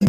Aw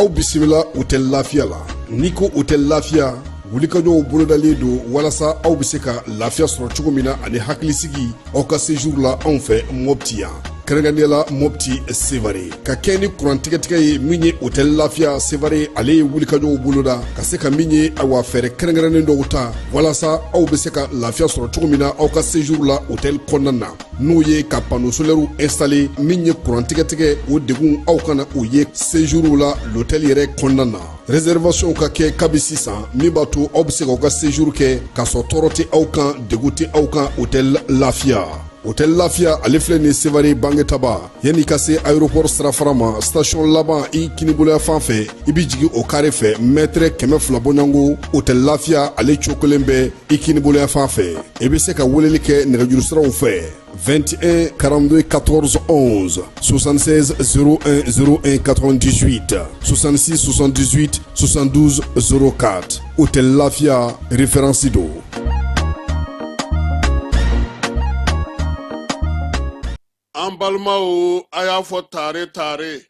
bisimila Hôtel Lafiya la. N'i ko Hôtel Lafiya, wulikajɔw bolodalen don walasa aw bɛ se ka lafiya sɔrɔ cogo min na ani hakilisigi aw ka séjour la anw fɛ Mopti yan, kɛrɛnkɛrɛnnenya la Mopti Sevare. Ka kɛ ni kuran tigɛtigɛ ye min ye, Hôtel Lafiya Sevare ale ye wulikajɔw boloda ka se ka min ye, awa, fɛɛrɛ kɛrɛnkɛrɛnnen dɔw ta walasa aw bɛ se ka lafiya sɔrɔ cogo min na aw ka séjour la hôtel kɔnɔna na, n'o ye ka panneau solaire installé. Min ye kuran tigɛtigɛ, o degun aw kana o ye séjour la l'hôtel yɛrɛ kɔnɔna na. Réservation ka kɛ kabi sisan, min b'a to aw bɛ se k'aw ka séjour kɛ k'a sɔrɔ tɔɔrɔ tɛ aw kan, degun tɛ aw kan. Hôtel Lafiya, Hôtel Lafiya ale filɛ nin Sevare Bangetaba, yanni ka se aéroport sirafara ma, station laban i kiniboloya fan fɛ, i bɛ jigin o carré fɛ, mètre 200 bɔɲɔgɔnko, Hôtel Lafiya ale cokolen bɛ i kiniboloya fan fɛ. I bɛ se ka weleli kɛ nɛgɛjuru siraw fɛ: 21 42 14 11, 76 01 01 98, 66 78 72 04. Hôtel Lafia, référence do. An balimaw, a y'a fɔ tare tare.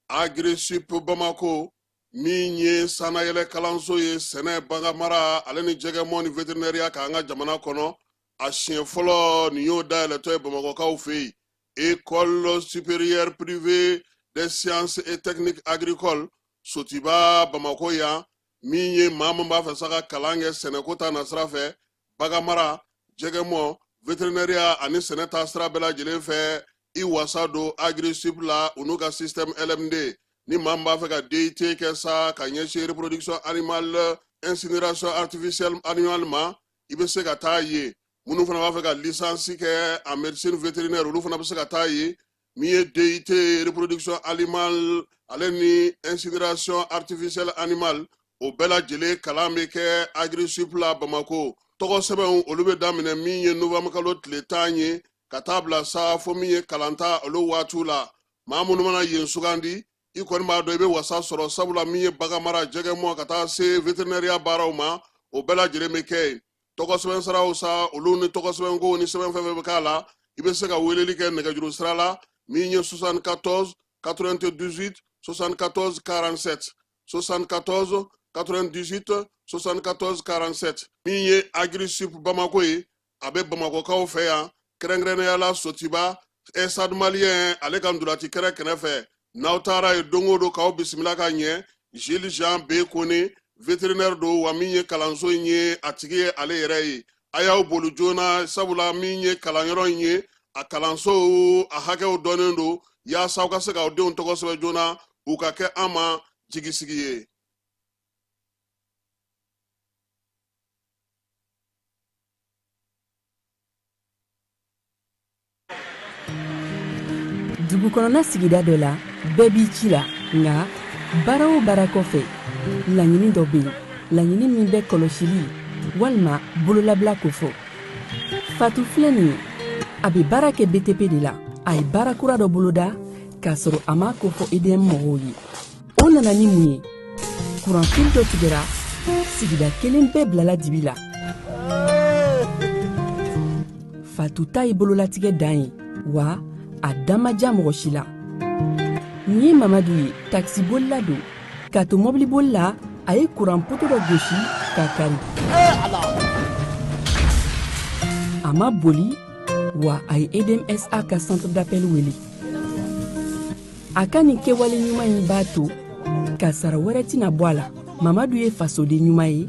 Agrisip Bamako, min ye sannayɛlɛ kalanso ye sɛnɛ, baganmara ale ni jɛgɛmɔ ni vétérinaire k'an ka jamana kɔnɔ, a siɲɛ fɔlɔ nin y'o dayɛlɛtɔ ye Bamakɔkaw fɛ yen. École supérieure privée des sciences et techniques agricoles, Sotiba, Bamako yan. Min ye maa min b'a fɛ sa ka kalan kɛ sɛnɛko ta nasira fɛ, baganmara, jɛgɛmɔ, vétérinaire ani sɛnɛ ta sira bɛɛ lajɛlen fɛ, i wasa don Agrisip la, u n'u ka système LMD. Ni maa min b'a fɛ ka DUT kɛ sa ka ɲɛsin reproduction animale, incinération artificielle animale ma, i bɛ se ka taa yen. Minnu fana b'a fɛ ka licence kɛ en médecine vétérinaire, olu fana bɛ se ka taa yen. Min ye DUT reproduction animale ale ni incinération artificielle animale, o bɛɛ lajɛlen kalan bɛ kɛ Agrisip la Bamako. Tɔgɔ sɛbɛnw, olu bɛ daminɛ min ye novembre kalo tile 10 ye ka taa bila sa fo min ye kalanta olu waatiw la. Maa minnu mana yen sugandi, i kɔni b'a dɔn i bɛ wasa sɔrɔ, sabula min ye baganmara, jɛgɛmɔ ka taa se vétérinaire baaraw ma, o bɛɛ lajɛlen bɛ kɛ yen. Tɔgɔ sɛbɛn siraw sa, olu ni tɔgɔ sɛbɛnko ni sɛbɛn fɛn fɛn bɛ k'a la, i bɛ se ka weleli kɛ nɛgɛjuru sira la min ye 74 98 74 47, 74 98 74 47. Min ye Agrisip Bamako ye, a bɛ Bamakɔkaw fɛ yan, kɛrɛnkɛrɛnnenya la Sotiba, Stade Malien ale ka ntolaci kɛrɛ kɛrɛfɛ. N'aw taara yen don o don, k'aw bisimila ka ɲɛ. Gilles Jean B Kone, vétérinaire don, wa min ye kalanso in ye, a tigi ye ale yɛrɛ ye. A y'aw boli joona, sabula min ye kalanyɔrɔ in ye, a kalanso a hakɛw dɔnnen don, yaasa aw ka se k'aw denw tɔgɔ sɛbɛn joona, u ka kɛ an ma jigisigi ye. Dugu kɔnɔna sigida dɔ la, bɛɛ b'i ci la, nka baara o baara kɔfɛ, laɲini dɔ bɛ yen, laɲini min bɛ kɔlɔsili walima bololabila kofɔ. Fatu filɛ nin ye, a bɛ baara kɛ BTP de la. A ye baara kura dɔ boloda k'a sɔrɔ a m'a kofɔ EDM mɔgɔw ye. O nana ni mun ye? Kuranfili dɔ tigɛra, sigida kelen bɛɛ bilala dibi la. Fatu ta ye bololatigɛ dan ye, wa a da ma diya mɔgɔ si la. Nin ye Mamadu ye, takisibolila don. K'a to mɔbiliboli la, a ye kuran poto dɔ gosi k'a kari. A ma boli, wa a ye EDMSA ka centre d'appel wele. A ka nin kɛwale ɲuman in b'a to kasara wɛrɛ tɛna bɔ a la. Mamadu ye fasoden ɲuman ye,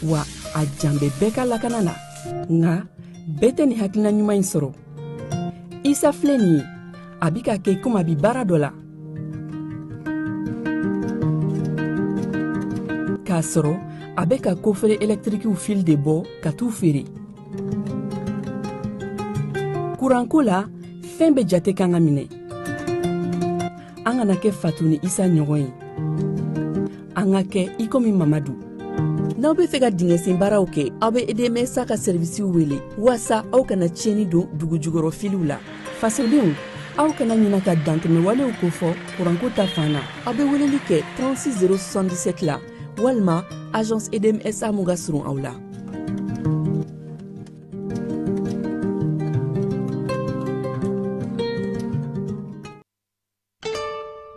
wa a jan bɛ bɛɛ ka lakana na. Nka bɛɛ tɛ nin hakilina ɲuman in sɔrɔ. Isa filɛ nin ye, a bi ka kɛ komi a bi baara dɔ la k'a sɔrɔ A bɛ ka kofere ɛlɛtirikiw fil de bɔ ka t'u feere. Kuranko la, fɛn bɛɛ jate kan ka minɛ. An kana kɛ Fatu ni Isa ɲɔgɔn ye. An ka kɛ i komi Mamadu. N'aw bɛ fɛ ka dingɛsen baaraw kɛ, aw bɛ EDMSA ka sɛrivisiw wele waasa aw kana tiɲɛni don dugujukɔrɔ filiw la. Fasodenw, aw kana ɲina ka dantɛmɛwalew kofɔ kuranko ta fan na. Aw bɛ weleli kɛ 36 077 la walima agence EDMSA mun ka surun aw la.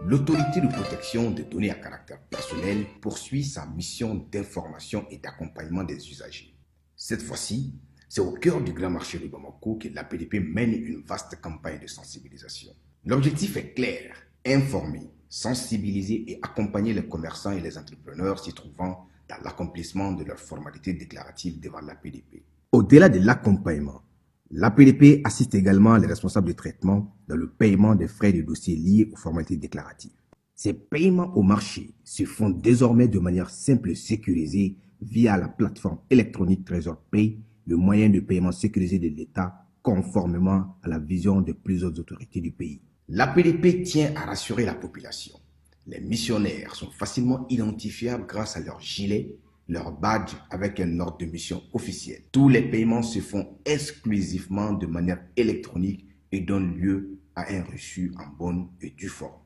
L'autorité de protection des données à caractère personnel poursuit sa mission d'information et d'accompagnement des usagers. Cette fois-ci, c'est au cœur du grand marché de Bamako que l'APDP mène une vaste campagne de sensibilisation. L'objectif est clair, informer, sensibiliser et accompagner les commerçants et les entrepreneurs s'y trouvant dans l'accomplissement de leurs formalités déclaratives devant l'APDP. Au-delà de l'accompagnement, l'APDP assiste également les responsables de traitement dans le paiement des frais de dossier liés aux formalités déclaratives. Ces paiements au marché se font désormais de manière simple et sécurisée via la plateforme électronique Trésor Pay, le moyen de paiement sécurisé de l'État conformément à la vision de plusieurs autorités du pays. L'APDP tient à rassurer la population. Les missionnaires sont facilement identifiables grâce à leur gilet, leur badge avec un ordre de mission officiel. Tous les paiements se font exclusivement de manière électronique et donnent lieu à un reçu en bonne et due forme.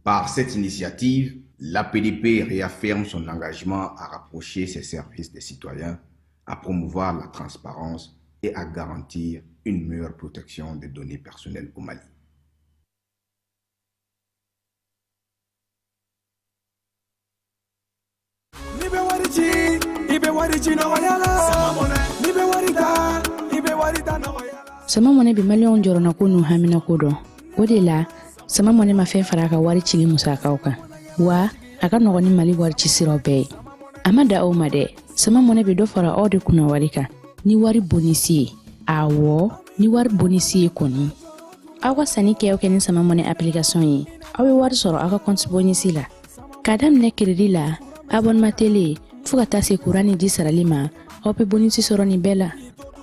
Par cette initiative, l'APDP réaffirme son engagement à rapprocher ses services des citoyens, à promouvoir la transparence et à garantir une meilleure protection des données personnelles au Mali. N'i bɛ wari ci, i bɛ wari ci nɔgɔya la. N'i bɛ wari ta, i bɛ wari ta nɔgɔya la. Sama Mɔnɛ bɛ maliyɛnw jɔrɔnako n'u haminako dɔn. O de la, Sama Mɔnɛ ma fɛn fara a ka wari cili musakaw kan, wa a ka nɔgɔn ni Mali wari ci siraw bɛɛ ye. A ma da o ma dɛ, Sama Mɔnɛ bɛ dɔ fara aw de kunna wari kan ni wari bonisi ye. Awɔ, ni wari bonisi ye kɔni. Aw ka sanni kɛ o kɛ ni Sama Mɔnɛ application ye, aw bɛ wari sɔrɔ aw ka compte bonisi la. K'a daminɛ crédit la, abonnement télé, fo ka taa se kuran ni ji sarali ma, aw bɛ bonisi sɔrɔ nin bɛɛ la.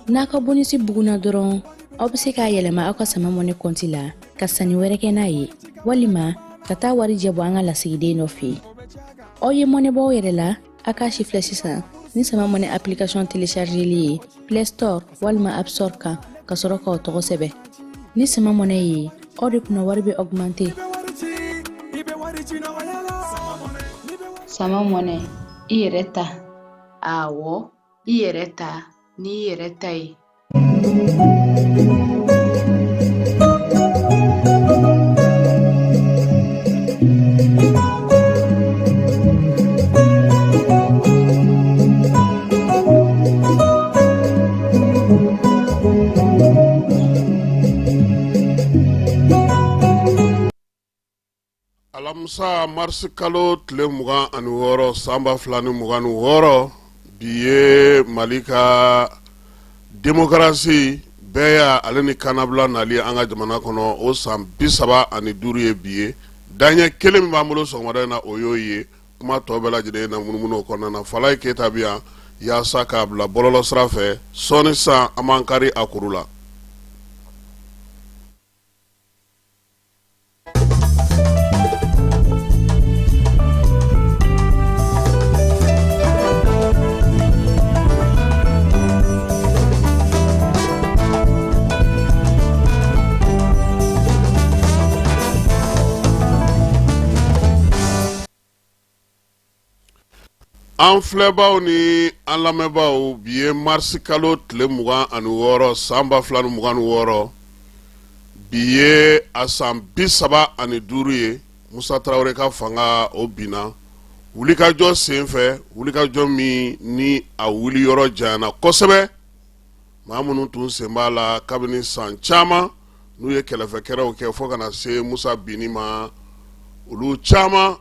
N'a ka bonisi bugunna dɔrɔn, aw bɛ se k'a yɛlɛma aw ka Sama Mɔnɛ kɔnti la ka sanni wɛrɛ kɛ n'a ye, walima ka taa warijɛ bɔ an ka lasigiden dɔ fɛ yen. Aw ye mɔnɛ bɔ aw yɛrɛ la, a k'a si filɛ sisan ni Sama Mɔnɛ application téléchargeli ye Play Store walima App Store kan ka sɔrɔ k'aw tɔgɔ sɛbɛn. Ni Sama Mɔnɛ ye, aw de kunna wari bɛ augmenter. Sama Mɔnɛ, i yɛrɛ ta. Awɔ, i yɛrɛ ta n'i yɛrɛ ta ye. Alamisa marisi kalo tile 26 san 2026, bi ye Mali ka demokarasi bɛɛya ale ni kannabila nali an ka jamana kɔnɔ o san 35 ye bi ye. Daɲɛ kelen min b'an bolo sɔgɔmada in na, o y'o ye. Kuma tɔ bɛɛ lajɛlen na munumunu o kɔnɔna na. Falaye Keyita bɛ yan yaasa k'a bila bɔlɔlɔ sira fɛ. Sɔɔni sisan an b'an kari a kuru la. An filɛbaw ni an lamɛnbaaw, bi ye marisi kalo tile 26 san 2026, bi ye a san 35 ye Musa Tarawele ka fanga o binna wulikajɔ senfɛ, wulikajɔ min ni a wuli yɔrɔ janyana kosɛbɛ. Maa minnu tun sen b'a la kabini san caman, n'u ye kɛlɛfɛkɛrɛw kɛ fo ka na se Musa binni ma, olu caman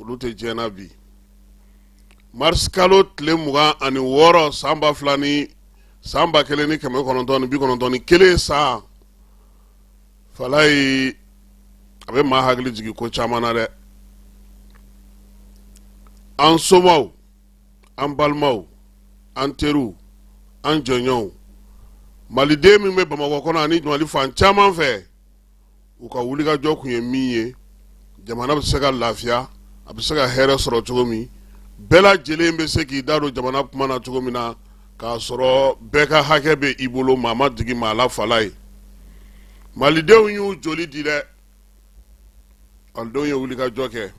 olu tɛ diɲɛ na bi. Marisi kalo tile 26 san ba fila ni san 1991 san, Falaye, a bɛ maa hakili jigin ko caman na dɛ. An somaw, An balimaw, an teriw, an jɔɲɔgɔnw, maliden min bɛ Bamakɔ kɔnɔ ani Mali fan caman fɛ, u ka wulikajɔ kun ye min ye, jamana bɛ se ka lafiya, a bɛ se ka hɛrɛ sɔrɔ cogo min, bɛɛ lajɛlen bɛ se k'i da don jamana kuma na cogo min na, k'a sɔrɔ bɛɛ ka hakɛ bɛ i bolo, maa ma digi maa la fala ye. Malidenw y'u joli di dɛ, malidenw ye wulikajɔ kɛ.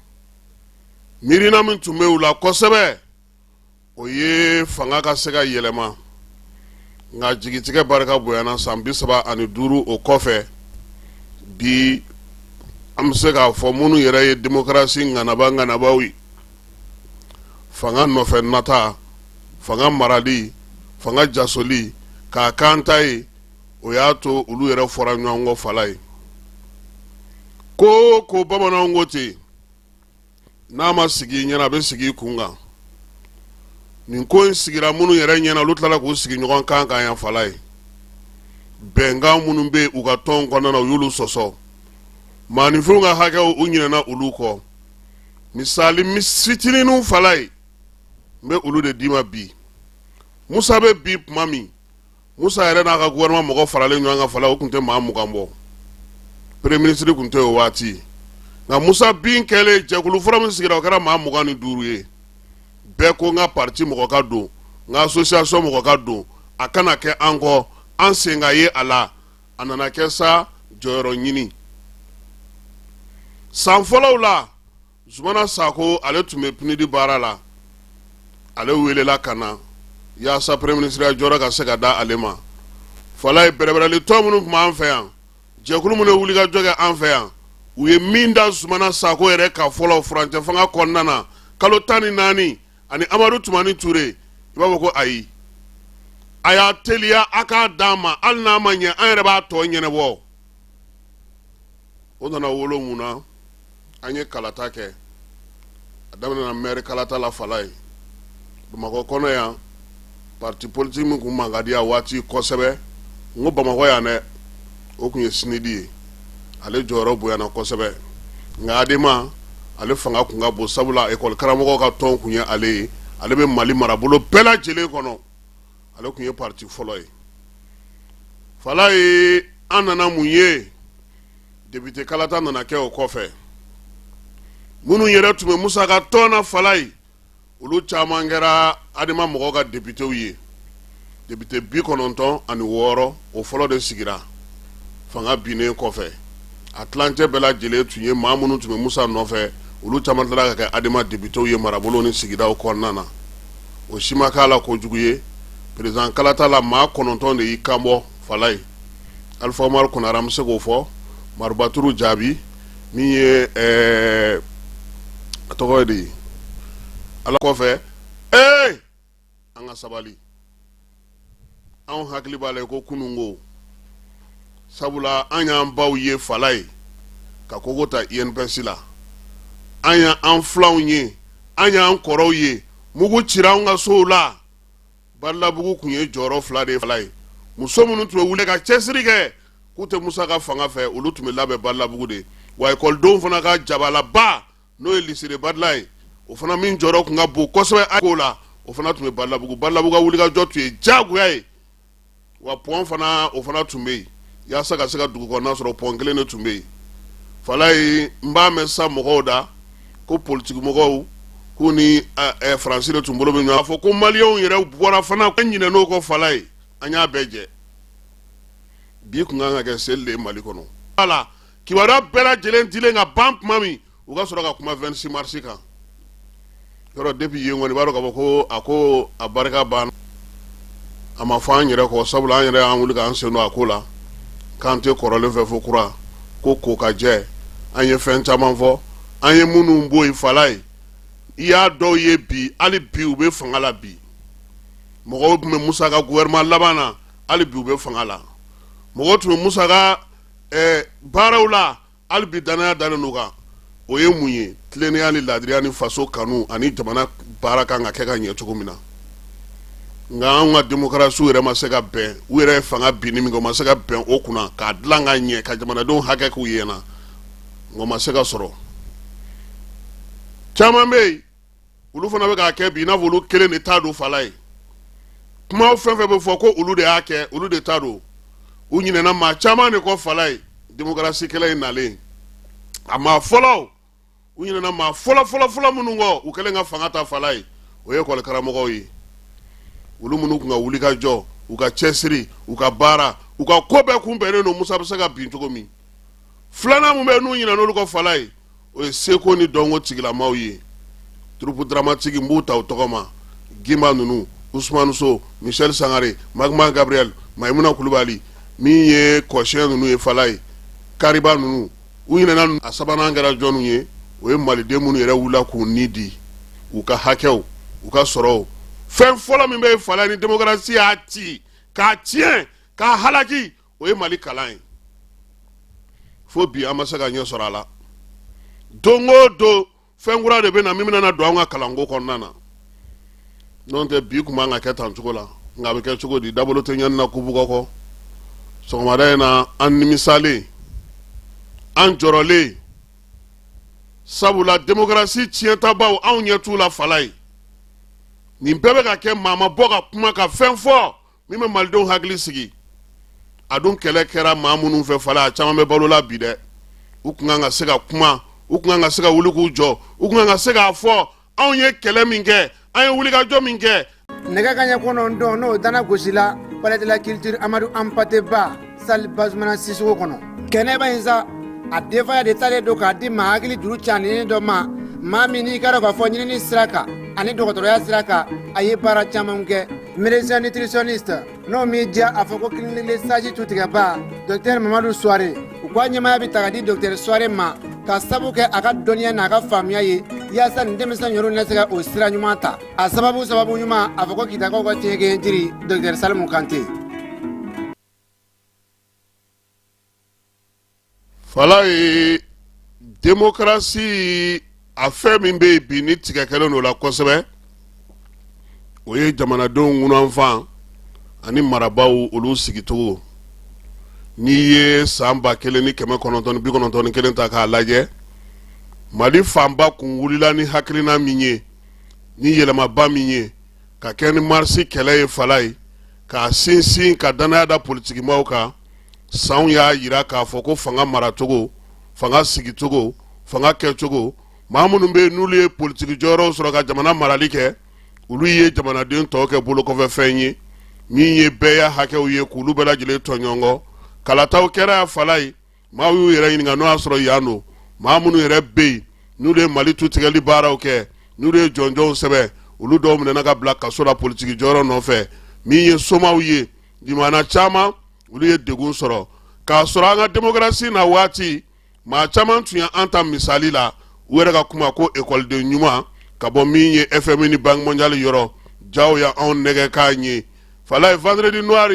Miirina min tun bɛ u la kosɛbɛ, o ye fanga ka se ka yɛlɛma, nka jigitigɛ barika bonyana. San 35 o kɔfɛ, bi an bɛ se k'a fɔ minnu yɛrɛ ye demokarasi ŋanaba ŋanabaw ye, fanga nɔfɛ nata, fanga marali, fanga jasoli k'a kan ta ye, o y'a to olu yɛrɛ fɔra ɲɔgɔn kɔ fala ye. Ko ko bamananw ko ten, n'a ma sigi i ɲɛna, a bɛ sigi i kun kan. Nin ko in sigira minnu yɛrɛ ɲɛna, olu tilala k'u sigi ɲɔgɔn kan kan yan fala ye. Bɛnkan minnu bɛ u ka tɔn kɔnɔna na, u y'olu sɔsɔ. Maaninfinw ka hakɛw, u ɲinɛna olu kɔ. Misali fitininw fala ye, n bɛ olu de d'i ma bi. Musa bɛ bin tuma min, Musa yɛrɛ n'a ka gouvernement mɔgɔ faralen ɲɔgɔn kan fala, o tun tɛ maa 20 bɔ. Premier ministre tun tɛ o waati. Nka Musa bin kɛlen, jɛkulu fɔlɔ min sigira, o kɛra maa 25 ye. Bɛɛ ko n ka parti mɔgɔ ka don, n ka association mɔgɔ ka don, a kana kɛ an kɔ, an sen ka ye a la. A nana kɛ sa jɔyɔrɔ ɲini. San fɔlɔw la, Zumana Sako, ale tun bɛ PNUD baara la, ale welela ka na yaasa premier ministre ya jɔyɔrɔ ka se ka da ale ma. Fala ye, bɛrɛbɛrɛli tɔn minnu tun b'an fɛ yan, jɛkulu minnu ye wulikajɔ kɛ an fɛ yan, u ye min da Zumana Sako yɛrɛ kan fɔlɔ furancɛ fanga kɔnɔna na, kalo 14, ani Amadu Tumani Ture, i b'a fɔ ko ayi, a y'a teliya a k'a d'an ma, hali n'a ma ɲɛ, an yɛrɛ b'a tɔ ɲɛnabɔ. O nana wolo mun na? An ye kalata kɛ, a daminɛna maire kalata la fala ye Bamakɔ kɔnɔ yan. Parti politique min kun man ka di a waati kosɛbɛ, n ko Bamakɔ yan dɛ, o kun ye SNID ye. Ale jɔyɔrɔ bonyana kosɛbɛ, nka ADEMA, ale fanga kun ka bon, sabula ekɔli karamɔgɔw ka tɔn kun ye ale ye. Ale bɛ Mali marabolo bɛɛ lajɛlen kɔnɔ, ale kun ye parti fɔlɔ ye fala ye. An nana mun ye? Député kalata nana kɛ o kɔfɛ. Minnu yɛrɛ tun bɛ Musa ka tɔn na fala ye, olu caman kɛra ADEMA mɔgɔw ka députéw ye. Député 96, o fɔlɔ de sigira fanga binnen kɔfɛ. A tilancɛ bɛɛ lajɛlen tun ye maa minnu tun bɛ Musa nɔfɛ, olu caman tilala ka kɛ ADEMA députéw ye marabolo ni sigidaw kɔnɔna na. O si ma k'a la kojugu ye. Président kalata la, maa 9 de y'i kanbɔ fala ye. Alifa Umaru Konare, an bɛ se k'o fɔ, Maribaturu Jaabi min ye a tɔgɔ ye de ye ala kɔfɛ. Ee, an ka sabali, anw hakili b'a la ko kununko, sabula an y'an baw ye fala ye ka kogo ta INPS la, an y'an filanw ye, an y'an kɔrɔw ye, mugu cira an ka sow la. Balabugu tun ye jɔyɔrɔ fila de fala ye. Muso minnu tun bɛ wuli ka cɛsiri kɛ k'u tɛ Musa ka fanga fɛ, olu tun bɛ labɛn Balabugu de wa. Ekɔlidenw fana ka jabalaba, n'o ye lycée de Badila ye, o fana min jɔyɔrɔ tun ka bon kosɛbɛ a ko la, o fana tun bɛ Balabugu. Balabugu ka wulikajɔ tun ye diyagoya ye wa. Pɔn fana, o fana tun bɛ yen yaasa ka se ka dugu kɔnɔna sɔrɔ. Pɔn kelen de tun bɛ yen fala ye. N b'a mɛn sa mɔgɔw da ko politikimɔgɔw k'u ni Faransi de tun bolo bɛ ɲɔgɔn fɔ, ko maliyɛnw yɛrɛ bɔra fana, an ɲinɛn'o kɔ fala ye. An y'a bɛɛ jɛ. Bi tun kan ka kɛ seli de ye Mali kɔnɔ. La kibaruya bɛɛ lajɛlen dilen ka ban tuma min, u ka sɔrɔ ka kuma 26 mars kan. Yɔrɔ depuis yen kɔni, i b'a dɔn k'a fɔ ko a ko a barika banna. A ma fɔ an yɛrɛ kɔ, sabula an yɛrɛ y'an wuli k'an sen don a ko la, k'an tɛ kɔrɔlen fɛ fo kura, ko ko ka jɛ. An ye fɛn caman fɔ, an ye minnu bɔ yen fala ye, i y'a dɔw ye bi, hali bi u bɛ fanga la. Bi mɔgɔw tun bɛ Musa ka gouvernement laban na, hali bi u bɛ fanga la. Mɔgɔw tun bɛ Musa ka baaraw la, hali bi danaya dalen don kan. O ye mun ye? Tilennenya ni laadiriya ni faso kanu ani jamana baara kan ka kɛ ka ɲɛ cogo min na. Nka anw ka démocratie yɛrɛ ma se ka bɛn. U yɛrɛ ye fanga binni min kɛ, o ma se ka bɛn o kunna k'a dilan ka ɲɛ, ka jamanadenw hakɛ k'u ɲɛna, nka o ma se ka sɔrɔ. Caman bɛ yen. Olu fana bɛ k'a kɛ bi i n'a fɔ olu kelen de ta don. Falaye, kuma fɛn fɛn bɛ fɔ ko olu de y'a kɛ, olu de ta don, u ɲinɛna maa caman de kɔ. Falaye, demokarasi kɛlɛ in nalen, a maa fɔlɔ, u ɲinɛna maa fɔlɔ fɔlɔ fɔlɔ minnu kɔ u kɛlen ka fanga ta, Falaye, o ye ekɔli karamɔgɔw ye. Olu minnu tun ka wuli ka jɔ, u ka cɛsiri, u ka baara, u ka ko bɛɛ kun bɛnnen don Musa bɛ se ka bin cogo min. Filanan mun bɛ n'u ɲinɛna olu kɔ, Falaye, o ye seko ni dɔnko tigilamaw ye. Troupe dramatique, n b'u ta u tɔgɔ ma, Gimba ninnu, Usumani So, Michel Sangare, Magma Gabriel, Mayimuna Kulubali, min ye kɔsiyɛn ninnu ye, Falaye, Kariba ninnu, u ɲinɛna. A sabanan kɛra jɔnw ye? O ye maliden minnu yɛrɛ wulila k'u ni di u ka hakɛw, u ka sɔrɔw. Fɛn fɔlɔ min bɛ yen, Falaye, ni démocratie y'a ci k'a tiɲɛ k'a halaki, o ye Mali kalan ye. Fo bi an ma se ka ɲɛ sɔrɔ a la. Don o don, fɛn kura de bɛ na min bɛna don an ka kalanko kɔnɔna na. N'o tɛ, bi tun man ka kɛ tan cogo la, nka a bɛ kɛ cogo di? Dabolo tɛ ɲani na kubugɔ kɔ. Sɔgɔmada in na, an nimisalen, an jɔrɔlen, sabula demokarasi tiɲɛtabaw, anw ɲɛ t'u la. Falaye, nin bɛɛ bɛ ka kɛ, maa ma bɔ ka kuma ka fɛn fɔ min bɛ malidenw hakili sigi. A dun kɛlɛ kɛra maa minnu fɛ, Falaye, a caman bɛ balo la bi dɛ. U tun kan ka se ka kuma, u tun kan ka se ka wuli k'u jɔ, u tun kan ka se k'a fɔ anw ye kɛlɛ min kɛ, an ye wulikajɔ min kɛ. Nɛgɛ kanɲɛ 9, n'o dana gosila Palais de la Culture Amadou Hampâté Bâ, salle Bazoumana Sissoko kɔnɔ. Kɛnɛba in sa, a denfaya de talen don k'a di maa hakili juru caninen dɔ ma, maa min n'i k'a dɔn k'a fɔ ɲinini sira kan ani dɔgɔtɔrɔya sira kan, a ye baara caman kɛ. Médecin nutritionniste, n'o m'i diya, a fɔ ko clinique Le Sage tutigɛba, docteur Mamadu Suware. U ko a ɲɛmaaya bɛ ta ka di docteur Suware ma ka sabu kɛ a ka dɔnniya n'a ka faamuya ye, yaasa nin denmisɛn yɛrɛw na se ka o sira ɲuman ta. A sababu sababu ɲuman, a fɔ ko Kitakaw ka fiɲɛkɛ jiri, docteur Salimu Kante. Falaye, démocratie, a fɛn min bɛ yen bi ni tigɛ kɛlen don la kosɛbɛ, o ye jamanadenw ŋunanfan ani marabaaw olu sigicogo. N'i ye san 1991 ta k'a lajɛ, Mali fanba kun wulila ni hakilina min ye, ni yɛlɛmaba min ye ka kɛ ni marisi kɛlɛ ye, Falaye, k'a sinsin ka dannaya da politikimaw kan, sanw y'a yira k'a fɔ ko fanga maracogo, fanga sigicogo, fanga kɛcogo, maa minnu bɛ yen n'olu ye politiki jɔyɔrɔw sɔrɔ ka jamana marali kɛ, olu ye jamanaden tɔw kɛ bolokɔfɛfɛn ye. Min ye bɛɛ ya hakɛw ye, k'olu bɛɛ lajɛlen tɔɲɔgɔn. Kalataw kɛra yan, Falaye, maaw y'u yɛrɛ ɲininka n'o y'a sɔrɔ yan don maa minnu yɛrɛ bɛ yen n'olu ye Mali tutigɛli baaraw kɛ, n'olu ye jɔnjɔnw sɛbɛn, olu dɔw minɛna ka bila kaso la politiki jɔyɔrɔ nɔfɛ. Min ye somaw ye, limana caman, olu ye degun sɔrɔ k'a sɔrɔ an ka démocratie na waati. Maa caman tun ye an ta misali la, u yɛrɛ ka kuma ko ekɔliden ɲuman ka bɔ min ye FMI ni Banque mondiale yɔrɔ jaw ya anw nɛgɛ k'a ɲɛ. Falaye, vendredi noir,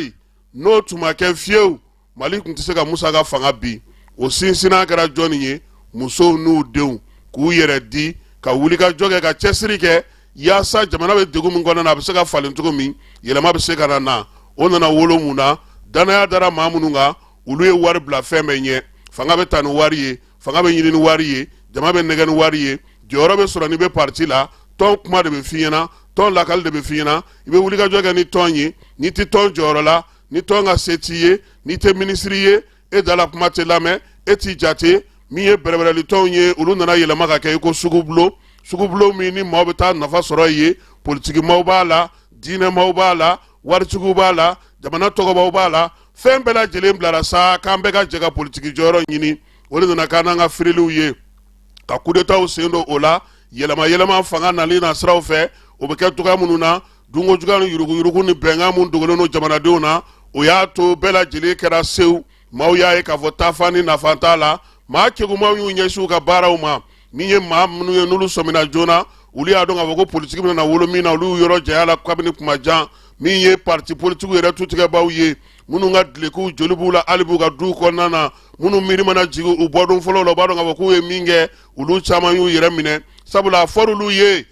n'o tun ma kɛ fiyewu, Mali tun tɛ se ka Musa ka fanga bin. O sinsinna kɛra jɔnni ye? Musow n'u denw k'u yɛrɛ di ka wulikajɔ kɛ, ka cɛsiri kɛ yaasa jamana bɛ degun min kɔnɔna na, a bɛ se ka falen cogo min, yɛlɛma bɛ se ka na na. O nana wolo mun na? Danaya dara maa minnu kan, olu ye wari bila fɛn bɛɛ ɲɛ. Fanga bɛ ta ni wari ye, fanga bɛ ɲini ni wari ye, jama bɛ nɛgɛ ni wari ye, jɔyɔrɔ bɛ sɔrɔ n'i bɛ parti la, tɔn kuma de bɛ f'i ɲɛna, tɔn lakali de bɛ f'i ɲɛna, i bɛ wulikajɔ kɛ ni tɔn ye. N'i tɛ tɔn jɔyɔrɔ la, ni tɔn ka se t'i ye, n'i tɛ minisiri ye, e da la kuma tɛ lamɛn, e t'i jate. Min ye bɛrɛbɛrɛli tɔnw ye, olu nana yɛlɛma ka kɛ i ko sugubulon, sugubulon min ni maaw bɛ taa nafa sɔrɔ yen. Politikimaw b'a la, diinɛmaw b'a la, waritigiw b'a la, jamana tɔgɔbaw b'a la, fɛn bɛɛ lajɛlen bilara sa k'an bɛɛ ka jɛ ka politiki jɔyɔrɔ ɲini. O de nana k'an n'an ka firiliw ye ka kudetaw sen don o la, yɛlɛma yɛlɛma fanga nali na siraw fɛ. O bɛ kɛ cogoya minnu na, dunko juguya ni yuruguyurugu ni bɛnkan mun dogolen don jamanadenw na, o y'a to bɛɛ lajɛlen kɛra sewu. Maaw y'a ye k'a fɔ taafan ni nafa t'a la. Maa kegumaw y'u ɲɛsin u ka baaraw ma. Min ye maa minnu ye n'olu sɔmina joona, olu y'a dɔn k'a fɔ ko politiki bɛna wolo min na, olu y'u yɔrɔ janya la kabini kuma jan. Min ye parti politikiw yɛrɛ tutigɛbaw ye, minnu ka dulokiw joli b'u la hali b'u ka duw kɔnɔna na, minnu miiri mana jigin u bɔdon fɔlɔ la, u b'a dɔn k'a fɔ k'u ye min kɛ, olu caman y'u yɛrɛ minɛ, sabula a fɔr'olu ye: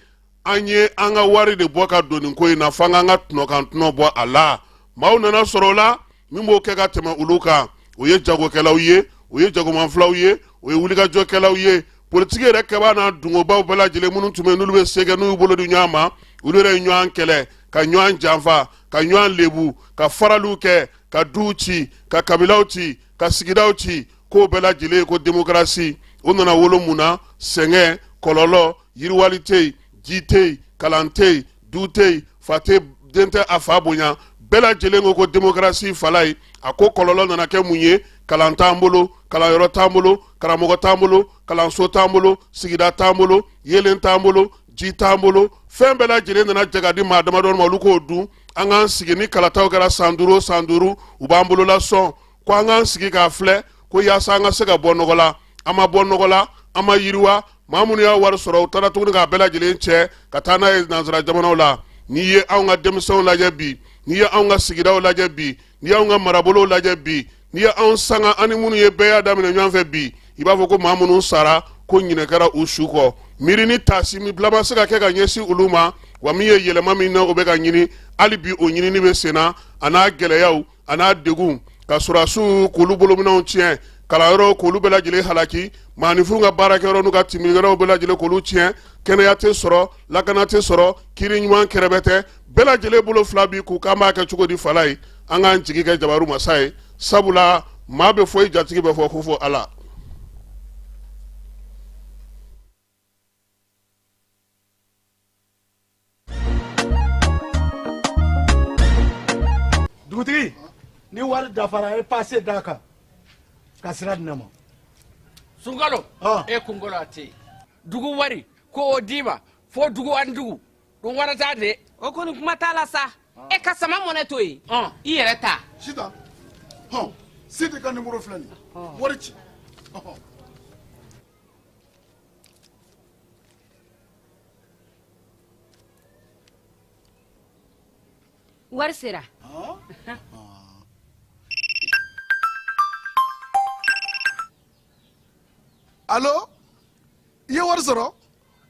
an ye an ka wari de bɔ ka don nin ko in na, f'an k'an ka tɔnɔ kan tɔnɔ bɔ a la. Maaw nana sɔrɔ o la min b'o kɛ ka tɛmɛ olu kan, o ye jagokɛlaw ye, o ye jagomanfilaw ye, o ye wulikajɔkɛlaw ye. Politiki yɛrɛ kɛbaa n'a dungobaw bɛɛ lajɛlen minnu tun bɛ n'olu bɛ se kɛ, n'u y'u bolo di ɲɔgɔn ma, olu yɛrɛ ye ɲɔgɔn kɛlɛ, ka ɲɔgɔn janfa, ka ɲɔgɔn lebu, ka faraliw kɛ, ka duw ci, ka kabilaw ci, ka sigidaw ci. K'o bɛɛ lajɛlen ko demokarasi, o nana wolo mun na? Sɛgɛn, kɔlɔlɔ, yiriwali tɛ yen, ji tɛ yen, kalan tɛ yen, du tɛ yen, fa tɛ den tɛ a fa bonya. Bɛɛ lajɛlen ko ko demokarasi fala ye. A ko kɔlɔlɔ nana kɛ mun ye? Kalan t'an bolo, kalanyɔrɔ t'an bolo, karamɔgɔ t'an bolo, kalanso t'an bolo, sigida t'an bolo, yeelen t'an bolo, ji t'an bolo. Fɛn bɛɛ lajɛlen nana jɛ ka di maa damadɔ ma, olu k'o dun. An k'an sigi ni kalataw kɛra san duuru o san duuru, u b'an bolola sɔn ko an k'an sigi k'a filɛ ko yaasa an ka se ka bɔ nɔgɔ la. An ma bɔ nɔgɔ la, an ma yiriwa. Maa minnu y'a wari sɔrɔ, u taara tuguni k'a bɛɛ lajɛlen cɛ ka taa n'a ye nansara jamanaw la. N'i ye anw ka denmisɛnw lajɛ bi, n'i ye anw ka sigidaw lajɛ bi, n'i y'anw ka marabolow lajɛ bi, n'i ye anw sanga an ni minnu ye bɛɛ y'a daminɛ ɲɔgɔn fɛ bi, i b'a fɔ ko maa minnu sara ko ɲinɛ kɛra u su kɔ. Miiri ni taasi min bila ma se ka kɛ ka ɲɛsin olu ma wa, min ye yɛlɛma min na o bɛ ka ɲini hali bi, o ɲinini bɛ sen na, a n'a gɛlɛyaw, a n'a degun, ka sɔrɔdasiw k'olu bolominɛnw tiɲɛ, kalanyɔrɔw k'olu bɛɛ lajɛlen halaki, maaninfinw ka baarakɛyɔrɔ n'u ka timinkɛyɔrɔw bɛɛ lajɛlen k'olu tiɲɛ, kɛnɛya tɛ sɔrɔ, lakana tɛ sɔrɔ, kiiri ɲuman kɛrɛbɛ tɛ. Bɛɛ lajɛlen bolo fila bi k'u k'an b'a kɛ cogo di? Fala ye, an k'an jigi kɛ jabaru masa ye, sabula maa bɛ fɔ i jatigi bɛ fɔ ko fo Ala. Dugutigi, ni wari dafara, e pase d'a kan ka sira di ne ma. Sunkalo, e kunkolo a tɛ yen. Dugu wari ko o d'i ma fo dugu ani dugu ɗum waɗata de. O kɔni kuma t'a la sa. E ka sama mɔnɛ to yen, i yɛrɛ ta. Sitan, hɔn, Sidi ka nimoro filɛ nin ye, wari ci. Wari sera. Alo, i ye wari sɔrɔ,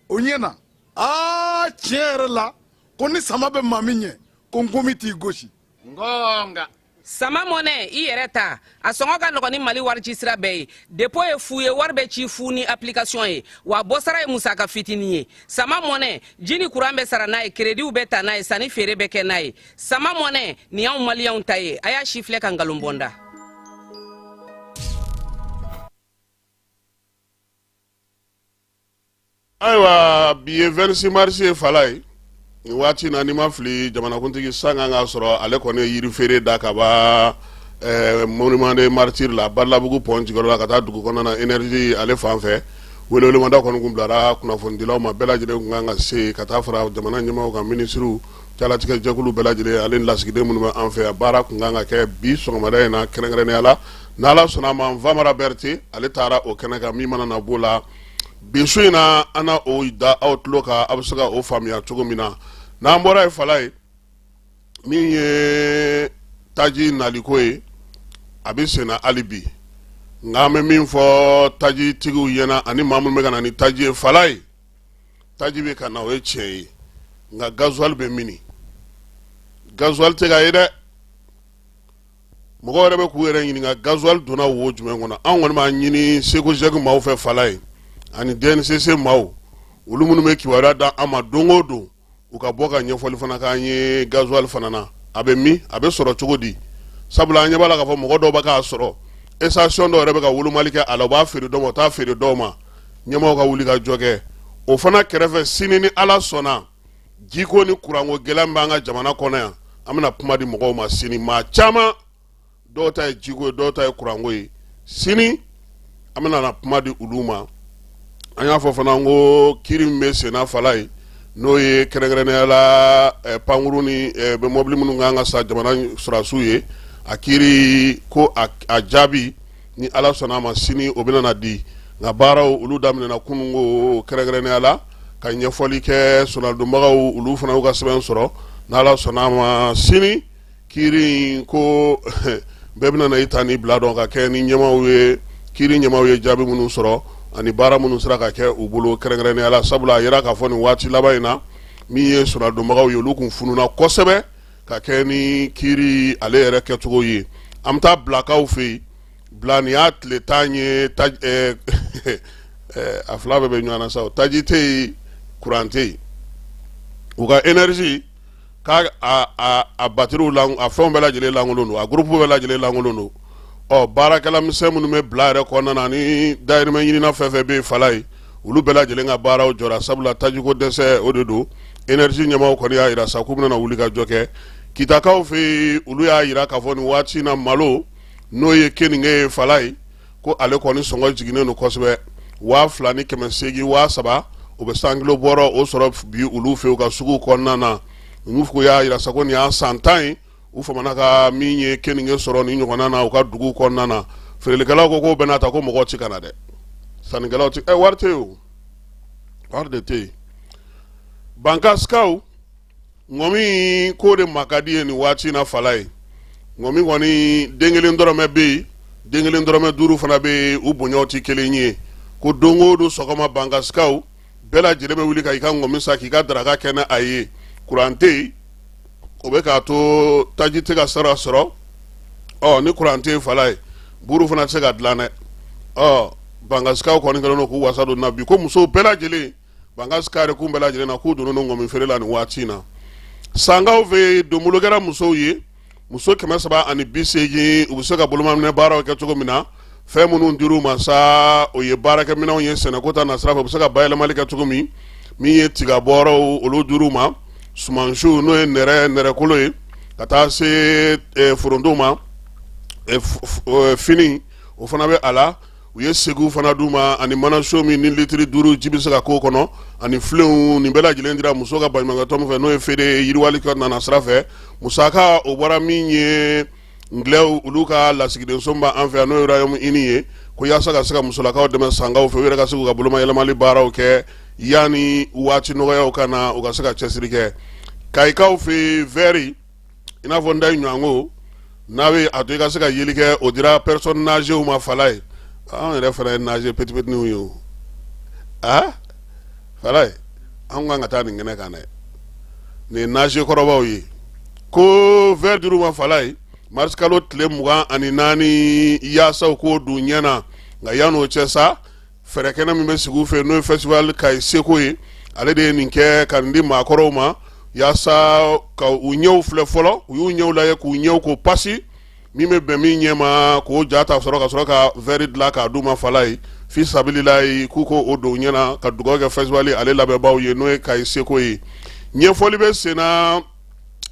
o ɲɛna. Aa, tiɲɛ yɛrɛ la, ko ni sama bɛ maa min ɲɛ, ko nkomi t'i gosi. Ngonga. Sama mɔnɛ, i yɛrɛ ta, a sɔngɔ ka nɔgɔn ni Mali warici sira bɛɛ ye. Depo ye fu ye, wari bɛ ci fu ni application ye, wa bɔsara ye musaka fitinin ye. Sama mɔnɛ, ji ni kuran bɛ sara n'a ye, kerediw bɛ ta n'a ye, sanni feere bɛ kɛ n'a ye. Sama mɔnɛ nin y'anw maliyɛnw ta ye. A y'a si filɛ ka nkalon bɔ n da. Ayiwa, bi ye 26 mars ye, fala ye. Nin waati na, n'i ma fili, jamanakuntigi san kan k'a sɔrɔ ale kɔni ye yiri feere da ka ban monument des martyrs la, Badalabugu pont jukɔrɔ la, ka taa dugu kɔnɔna na, énergie ale fan fɛ. Welewelemada kɔni kun bilara kunnafonidilaw ma, bɛɛ lajɛlen kun kan ka se ka taa fara jamana ɲɛmaaw kan, minisiriw, jalatigɛ jɛkulu bɛɛ lajɛlen ale ni lasigiden minnu bɛ an fɛ yan. Baara kun kan ka kɛ bi sɔgɔmada in na kɛrɛnkɛrɛnnenya la. N'Ala sɔnna a ma, Famara Berete ale taara o kɛnɛ kan. Min mana na b'o la bi su in na, an na o da aw tulo kan, aw bɛ se ka o faamuya cogo min na. N'an bɔra yen, fala ye, min ye taji naliko ye, a bɛ senna hali bi. Nka an bɛ min fɔ tajitigiw ɲɛna ani maa minnu bɛ ka na ni taji ye, fala ye, taji bɛ ka na, o ye tiɲɛ ye, nka gasoil bɛ mini? Gasoil tɛ ka ye dɛ. Mɔgɔ yɛrɛ bɛ k'u yɛrɛ ɲininka, gasoil donna wo jumɛn kɔnɔ? Anw kɔni b'a ɲini SECOGEC maaw fɛ, fala ye, ani DNCC maaw, olu minnu bɛ kibaruya da an ma don o don, u ka bɔ ka ɲɛfɔli fana k'an ye gasoil fana na. A bɛ min, a bɛ sɔrɔ cogo di? Sabula an ɲɛ b'a la k'a fɔ mɔgɔ dɔw bɛ k'a sɔrɔ, station dɔw yɛrɛ bɛ ka wolomali kɛ a la, u b'a feere dɔw ma, u t'a feere dɔw ma. Ɲɛmaaw ka wuli ka jɔ kɛ o fana kɛrɛfɛ. Sini ni Ala sɔnna, jiko ni kuranko gɛlɛya min b'an ka jamana kɔnɔ yan, an bɛna kuma di mɔgɔw ma sini. Maa caman, dɔw ta ye jiko ye, dɔw ta ye kuranko ye. Sini an bɛna na kuma di olu ma. An y'a fɔ fana ko kiri min bɛ senna, fala ye, n'o ye kɛrɛnkɛrɛnnenya la pankurun ni bɛ mɔbili minnu kan ka san jamana sɔrɔdasiw ye, a kiri ko a jaabi, ni Ala sɔnna a ma, sini o bɛna na di. Nka baaraw olu daminɛna kununko, kɛrɛnkɛrɛnnenya la ka ɲɛfɔli kɛ soladonbagaw, olu fana y'u ka sɛbɛn sɔrɔ. N'Ala sɔnna a ma, sini kiri in ko bɛɛ bɛna na i ta ni bila dɔn ka kɛ ni ɲɛmaaw ye, kiri ɲɛmaaw ye jaabi minnu sɔrɔ ani baara minnu sera ka kɛ u bolo kɛrɛnkɛrɛnnenya la. Sabula a yira k'a fɔ nin waati laban in na, min ye soladonbagaw ye, olu kun fununa kosɛbɛ ka kɛ ni kiri ale yɛrɛ kɛcogo ye. An bɛ taa Bilakaw fɛ yen. Bila, nin y'a tile 10 ye. A fila bɛɛ bɛ ɲɔgɔn na sa, taji tɛ yen, kuran tɛ yen. U ka énergie k'a a batiriw la, a fɛnw bɛɛ lajɛlen lankolon don, a groupe bɛɛ lajɛlen lankolon don. Ɔ, baarakɛla misɛn minnu bɛ bila yɛrɛ kɔnɔna na ni dayirimɛ ɲinina fɛn fɛn bɛ yen, Falaye, olu bɛɛ lajɛlen ka baaraw jɔra, sabula tajiko dɛsɛ o de don. Énergie ɲɛmaaw kɔni y'a jira sa k'u bɛna wuli ka jɔ kɛ. Kitakaw fɛ yen, olu y'a jira k'a fɔ nin waati in na, malo, n'o ye keninge ye, Falaye, ko ale kɔni sɔngɔ jiginnen don kosɛbɛ, 2800, 3000, u bɛ 100 kilo bɔrɔ o sɔrɔ bi olu fɛ u ka sugu kɔnɔna na. Olu y'a jira sa ko nin y'a san 10 ye u famana ka min ye keninge sɔrɔ ni ɲɔgɔnna na u ka dugu kɔnɔna na. Feerelikɛlaw ko k'o bɛna ta ko mɔgɔ ti ka na dɛ, sannikɛlaw ti, wari tɛ yen o, wari de tɛ yen. Bankasikaw, ŋɔmi k'o de ma ka di ye nin waati in na, Falaye. Ŋɔmi kɔni, den kelen dɔrɔmɛ bɛ yen, den kelen dɔrɔmɛ duuru fana bɛ yen, u bonyaw tɛ kelen ye. Ko don o don sɔgɔma, bankasikaw bɛɛ lajɛlen bɛ wuli ka i ka ŋɔmi san k'i ka daraka kɛ ni a ye. Kuran tɛ yen, o bɛ k'a to taji tɛ ka sara sɔrɔ. Ɔ, ni kuran tɛ yen, Falaye, buru fana tɛ se ka dilan dɛ. Ɔ, bankasikaw kɔni kɛlen don k'u wasa don na bi ko musow bɛɛ lajɛlen Bankasi kare kun bɛɛ lajɛlen na, k'u donnen don ŋɔmi feere la nin waati in na. Sankaw fɛ yen, donbolo kɛra musow ye, muso 380, u bɛ se ka bolomaminɛ baaraw kɛ cogo min na. Fɛn minnu dir'u ma sa, o ye baarakɛminɛnw ye sɛnɛko ta nasira fɛ, u bɛ se ka bayɛlɛmali kɛ cogo min. Min ye tigabɔrɔw, olu dir'u ma, sumansiw, n'o ye nɛrɛkolo ye, ka taa se foronto ma, fini, o fana bɛ a la. U ye segiw fana d'u ma ani manaso min ni litiri 5 ji bɛ se ka k'o kɔnɔ, ani filenw. Nin bɛɛ lajɛlen dira muso ka baɲumankɛtɔn min fɛ, n'o ye FEDE yiriwali ka nana sira fɛ. Musaka o bɔra min ye Anglais olu ka lasigidenso b'an fɛ yan, n'o ye Royaume-Uni ye, ko yaasa ka se ka musolakaw dɛmɛ Sankaw fɛ, u yɛrɛ ka se k'u ka bolomayɛlɛmali baaraw kɛ yanni waati nɔgɔyaw ka na, u ka se ka cɛsiri kɛ. Kayikaw fɛ yen, verre i n'a fɔ n da ɲɔgɔnko n'a bɛ a to i ka se ka yeli kɛ, o dira personnes âgées ma, Falaye. Anw yɛrɛ fana ye âgé petit petitninw ye o. Aa, Falaye, anw kan ka taa nin kɛnɛ kan dɛ. Nin ye âgé kɔrɔbaw ye ko verre dir'u ma, Falaye, mars kalo tile 24, yaasa u k'o don ɲɛ na. Nka yan'o cɛ sa, fɛɛrɛ kɛnɛ min bɛ sigi u fɛ, n'o ye festival Kayi Seko ye, ale de ye nin kɛ ka nin di maakɔrɔw ma yaasa ka u ɲɛw filɛ fɔlɔ. U y'u ɲɛw lajɛ k'u ɲɛw ko pasi min bɛ bɛn min ɲɛ ma, k'o ja ta sɔrɔ ka sɔrɔ ka verre dilan k'a d'u ma, Falaye, fi sabililayi, k'u ko o don ɲɛ na ka dugawu kɛ festival ale labɛnbaaw ye, n'o ye Kayi Seko ye. Ɲɛfɔli bɛ senna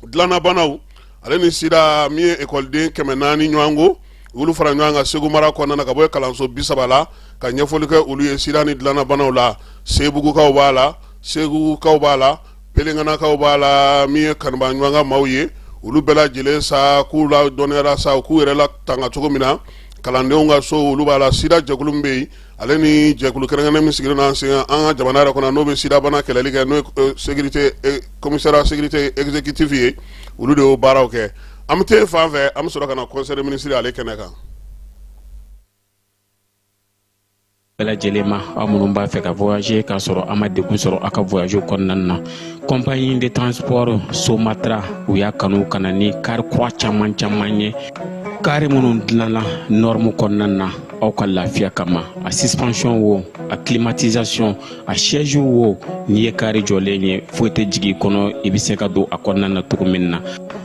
dilannabanaw ale ni sida, min ye ekɔliden 400 ɲɔgɔn ko olu fara ɲɔgɔn kan Segu mara kɔnɔna na ka bɔ kalanso 30 la, ka ɲɛfɔli kɛ olu ye sida ni dilannabanaw la. Sebugukaw b'a la, Segukaw b'a la, Pelenganakaw b'a la, min ye kanuba ɲɔgɔn ka maaw ye, olu bɛɛ lajɛlen sa k'u la dɔnniyara sa k'u yɛrɛ la tanga cogo min na. Kalandenw ka so, olu b'a la. Sida jɛkulu min bɛ yen, ale ni jɛkulu kɛrɛnkɛrɛnnen min sigilen don an sen an ka jamana yɛrɛ kɔnɔ, n'o bɛ sidabana kɛlɛli kɛ, n'o ye sécurité commissariat sécurité exécutif ye, olu de y'o baaraw kɛ. An bɛ taa fan fɛ, an bɛ sɔrɔ ka na conseil des ministres ale kɛnɛ kan. Bɛɛ lajɛlen ma, aw minnu b'a fɛ ka voyager k'a sɔrɔ a ma degun sɔrɔ aw ka voyage kɔnɔna na, compagnie de transport Somatra, u y'a kanu ka na ni kari kura caman caman ye, kari minnu dilanna norme kɔnɔna na aw ka lafiya kama. A suspension wo, a climatisation, a siège wo, n'i ye kari jɔlen ye, foyi tɛ jigin i kɔnɔ, i bɛ se ka don a kɔnɔna na cogo min na.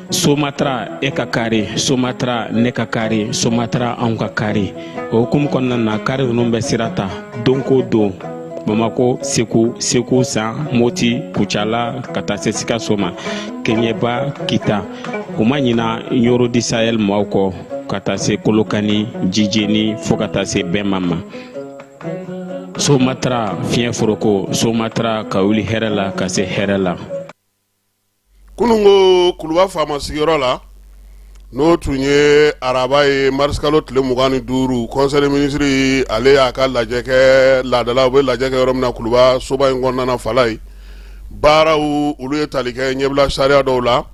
Somatra, e ka kari Somatra, ne ka kari Somatra, anw ka kari. O hukumu kɔnɔna na, kari ninnu bɛ sira ta don ko don Bamako, Segu, Segu San, Moti, Kucala, ka taa se Sikaso ma, Keɲeba, Kita. U ma ɲina Ɲoro du Sahel maaw kɔ, ka taa se Kolokani, Jijeni, fo ka taa se Bɛma ma. Somatra, fiɲɛ foroko Somatra, ka wuli hɛrɛ la ka se hɛrɛ la. Kununko, Kuluba faama sigiyɔrɔ la, n'o tun ye araba ye, marisikalo tile 25, conseil des ministres ale y'a ka lajɛ kɛ laadala, u bɛ lajɛ kɛ yɔrɔ min na Kuluba soba in kɔnɔna na, Falaye. Baaraw, olu ye tali kɛ ɲɛbila sariya dɔw la,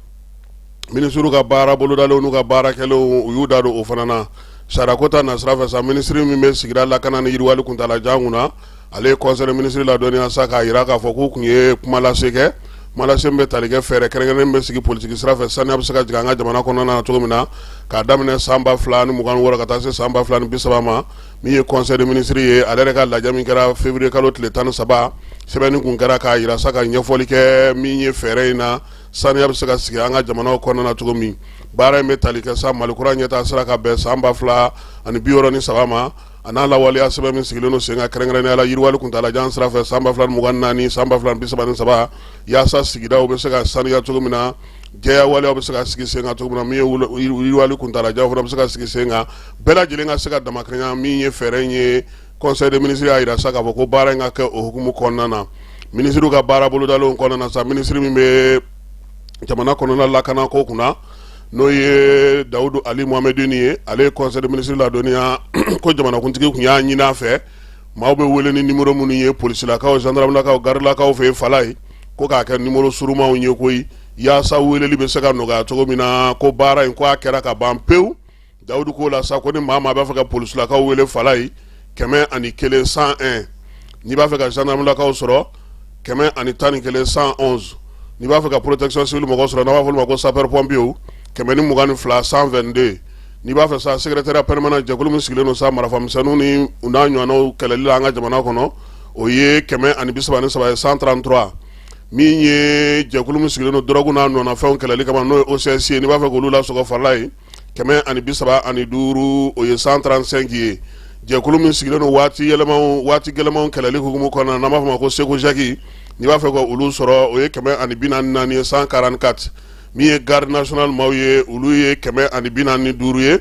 minisiriw ka baara bolodalenw n'u ka baara kɛlenw, u y'u da don o fana na. Sariyako ta nasira fɛ sa, minisiri min bɛ sigida lakana ni yiriwali kuntaalajan kunna, ale ye conseil des ministres ladɔnniya sa k'a jira k'a fɔ k'u tun ye kuma lase kɛ. Kumalase bɛ tali kɛ fɛɛrɛ kɛrɛnkɛrɛnnen bɛ sigi politiki sira fɛ saniya bɛ se ka jigin an ka jamana kɔnɔna na cogo min na k'a daminɛ san 2026 ka taa se san 2030 ma. Min ye conseil des ministres ye, ale yɛrɛ ka lajɛ min kɛra février kalo tile 13, sɛbɛnni kun kɛra k'a jira sa ka ɲɛfɔli kɛ min ye fɛɛrɛ in na saniya bɛ se ka sigi an ka jamanaw kɔnɔna na cogo min. Baara in bɛ tali kɛ sa Mali kura ɲɛtaa sira ka bɛn san 2063 ma, a n'a lawaleya sɛbɛn min sigilen don sen kan kɛrɛnkɛrɛnnenya la yiriwali kuntaalajan sira fɛ san 2024 san 2033, yaasa sigidaw bɛ se ka saniya cogo min na, jɛya waleyaw bɛ se ka sigi sen kan cogo min na, min ye yiriwali kuntaalajan fana bɛ se ka sigi sen kan, bɛɛ lajɛlen ka se ka damakɛɲɛ. Min ye fɛɛrɛ in ye, conseil des ministres y'a jira sa k'a fɔ ko baara in ka kɛ o hukumu kɔnɔna na. Minisiriw ka baara bolodalenw kɔnɔna na sa, minisiri min bɛ jamana kɔnɔna lakana ko kunna, n'o ye Dawudu Ali Mohamedini ye, ale ye conseil des ministres ladɔnniya ko jamanakuntigi tun y'a ɲini a fɛ, maaw bɛ wele ni numéro minnu ye polisilakaw, gendarmelakaw, garilakaw fɛ fala ye, ko k'a kɛ numéro surumanw ye koyi, yaasa weleli bɛ se ka nɔgɔya cogo min na. Ko baara in ko a kɛra ka ban pewu. Dawudu ko la sa ko ni maa maa b'a fɛ ka polisilakaw wele fala ye, 101, 101. N'i b'a fɛ ka gendarmelakaw sɔrɔ, 111, 111. N'i b'a fɛ ka protection civile mɔgɔ sɔrɔ, n'a b'a fɔ olu ma ko sapeur pompier, 122, 122. N'i b'a fɛ sa secrétariat permanent, jɛkulu min sigilen don sa marafamisɛnninw ni u n'a ɲɔgɔnnaw kɛlɛli la an ka jamana kɔnɔ, o ye 133 ye, 133. Min ye jɛkulu min sigilen don dɔrɔgu n'a nɔnafɛnw kɛlɛli kama, n'o ye OCS ye, n'i b'a fɛ k'olu lasɔgɔ fala ye, 135, o ye 135 ye. Jɛkulu min sigilen don waati yɛlɛmaw, waati gɛlɛmanw kɛlɛli hukumu kɔnɔna, n'an b'a fɔ ma ko SECOGEC, n'i b'a fɛ ka olu sɔrɔ, o ye 144 ye, 144. Min ye garde nationale maaw ye, olu ye 145 ye,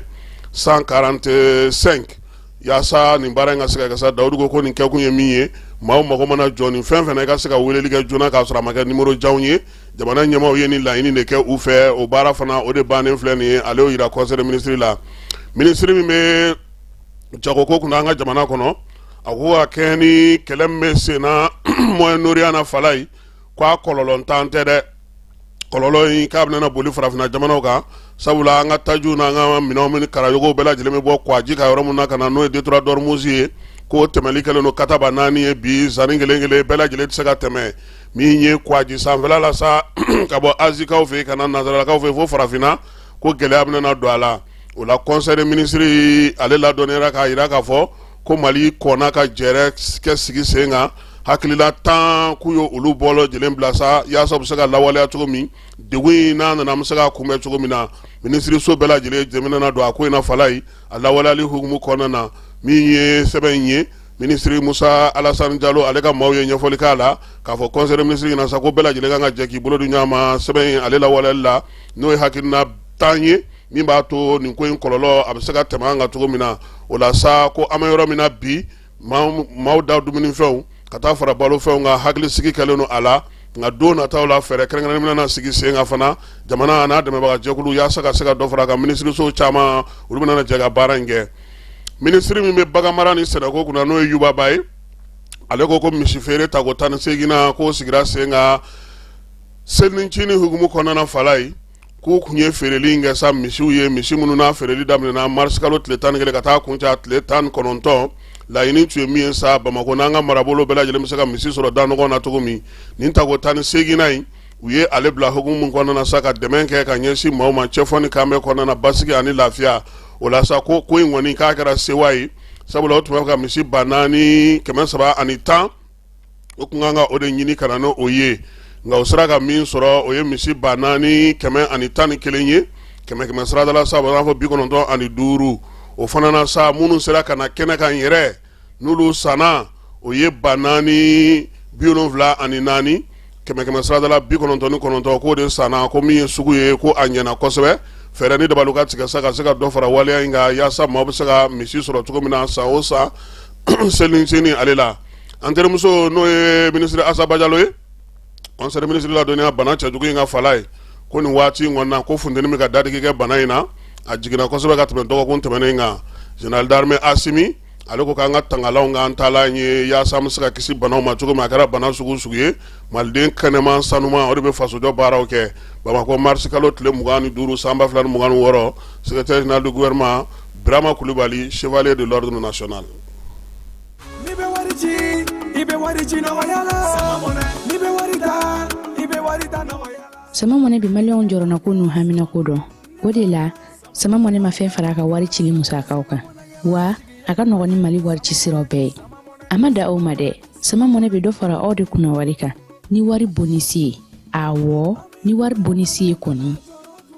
145. Yaasa nin baara in ka se ka kɛ sa, Dawudu ko ko nin kɛkun ye min ye, maaw mago mana jɔ nin fɛn fɛn na, i ka se ka weleli kɛ joona k'a sɔrɔ a ma kɛ numéro janw ye. Jamana ɲɛmaaw ye nin laɲini de kɛ u fɛ, o baara fana o de bannen filɛ nin ye. Ale y'o jira conseil des ministres la. Minisiri min bɛ jagoko kunna an ka jamana kɔnɔ, a ko ka kɛɲɛ ni kɛlɛ min bɛ sen na Moyen-Orient na fala ye, ko a kɔlɔlɔntan tɛ dɛ. Kɔlɔlɔ in k'a bɛna boli farafinna jamanaw kan, sabula an ka tajiw n'an ka minɛnw ni karayogow bɛɛ lajɛlen bɛ bɔ Kwaji ka yɔrɔ min na ka na, n'o ye détroit d'Ormuz ye, k'o tɛmɛli kɛlen don kataba naani ye bi, zanni kelen kelen bɛɛ lajɛlen tɛ se ka tɛmɛ. Min ye Kwaji sanfɛla la sa, ka bɔ Azikaw fɛ ka na nansaralakaw fɛ fo farafinna, ko gɛlɛya bɛna don a la. O la, conseil des ministres ale ladɔnniyara k'a jira k'a fɔ ko Mali kɔnna ka jɛrɛ kɛ sigi sen kan hakilila 10, k'u ye olu bɛɛ lajɛlen bila sa, yaasa u bɛ se ka lawaleya cogo min, degun in n'a nana, an bɛ se ka kunbɛn cogo min na. Minisiriso bɛɛ lajɛlen jɛmina don a ko in na fala ye, a lawaleyali hukumu kɔnɔna na. Min ye sɛbɛn in ye, minisiri Musa Alasani Jalo, ale ka maaw ye ɲɛfɔli k'a la k'a fɔ conseil des ministres ɲɛna sa ko bɛɛ lajɛlen kan ka jɛ k'i bolo di ɲɔgɔn ma sɛbɛn in ale lawaleyali la, n'o ye hakilina 10 ye min b'a to nin ko in kɔlɔlɔ a bɛ se ka tɛmɛ an kan cogo min na. O la sa, ko an bɛ yɔrɔ min na bi, maaw da dumunifɛnw ka taa fara balofɛnw kan, hakilisigi kɛlen don a la. Nka don nataw la, fɛɛrɛ kɛrɛnkɛrɛnnen bɛna sigi sen kan fana, jamana n'a dɛmɛbaga jɛkulu, yaasa ka se ka dɔ fara a kan. Minisiriso caman, olu bɛna jɛ ka baara in kɛ. Minisiri min bɛ baganmara ni sɛnɛko kunna, n'o ye Yuba Ba ye, ale ko ko misi feere tako 18nan k'o sigira sen kan selincinin hukumu kɔnɔna fala ye. K'u tun ye feereli in kɛ sa misiw ye, misi minnu n'a feereli daminɛna marisikalo tile 11 ka taa kuncɛ a tile 19. Laɲini tun ye min ye sa, Bamakɔ n'an ka marabolo bɛɛ lajɛlen bɛ se ka misi sɔrɔ da nɔgɔn na cogo min. Nin tako 18nan in, u ye ale bila hukumu min kɔnɔna na sa, ka dɛmɛ kɛ ka ɲɛsin maaw ma cɛfɔ ni kanbɛn kɔnɔna na, basigi ani lafiya. O la sa, ko ko in kɔni k'a kɛra sewa ye, sabula o tun bɛ ka misi 4310, o tun kan ka o de ɲini ka na n'o ye. Nka o sera ka min sɔrɔ, o ye misi 4111 ye, kɛmɛ kɛmɛ sarada la sa, b'a fɔ 95. O fana na sa, minnu sera ka na kɛnɛ kan yɛrɛ, n'olu sanna, o ye 4074, kɛmɛ kɛmɛ sarada la 99, k'o de sanna. Ko min ye sugu ye, ko a ɲɛna kosɛbɛ. Fɛɛrɛ ni dabali ka tigɛ sa ka se ka dɔ fara waleya in kan, yaasa maaw bɛ se ka misi sɔrɔ cogo min na san o san selincinin ale la. An terimuso, n'o ye minisiri Asa Bajalo ye, conseil des ministres ladɔnniya bana cɛjugu in ka fala ye, ko nin waati in kɔnɔna ko funteni bɛ ka dadigi kɛ bana in na, a jiginna kosɛbɛ ka tɛmɛ dɔgɔkun tɛmɛnen kan. Général d'armée Asimi, ale ko k'an ka tangalanw k'an taalan ye, yaasa an bɛ se ka kisi banaw ma cogo min, a kɛra bana sugu sugu ye. Maliden kɛnɛman sanuman, o de bɛ fasojɔ baaraw kɛ. Bamakɔ, marisi kalo tile 25 san 2026. Secrétaire général du gouvernement, Birama Kulubali, chevalier de l'ordre national. N'i bɛ wari ci, i bɛ wari ci nɔgɔya la. N'i bɛ wari ta, i bɛ wari ta. Sama Mɔnɛ bɛ maliyɛnw jɔrɔnako n'u haminako dɔn. O de la, Sama Mɔnɛ ma fɛn fara a ka wari cili musakaw kan, wa a ka nɔgɔn ni Mali wari ci siraw bɛɛ ye. A ma da o ma dɛ, Sama Mɔnɛ bɛ dɔ fara aw de kunna wari kan ni wari bonisi ye. Awɔ, ni wari bonisi ye kɔni.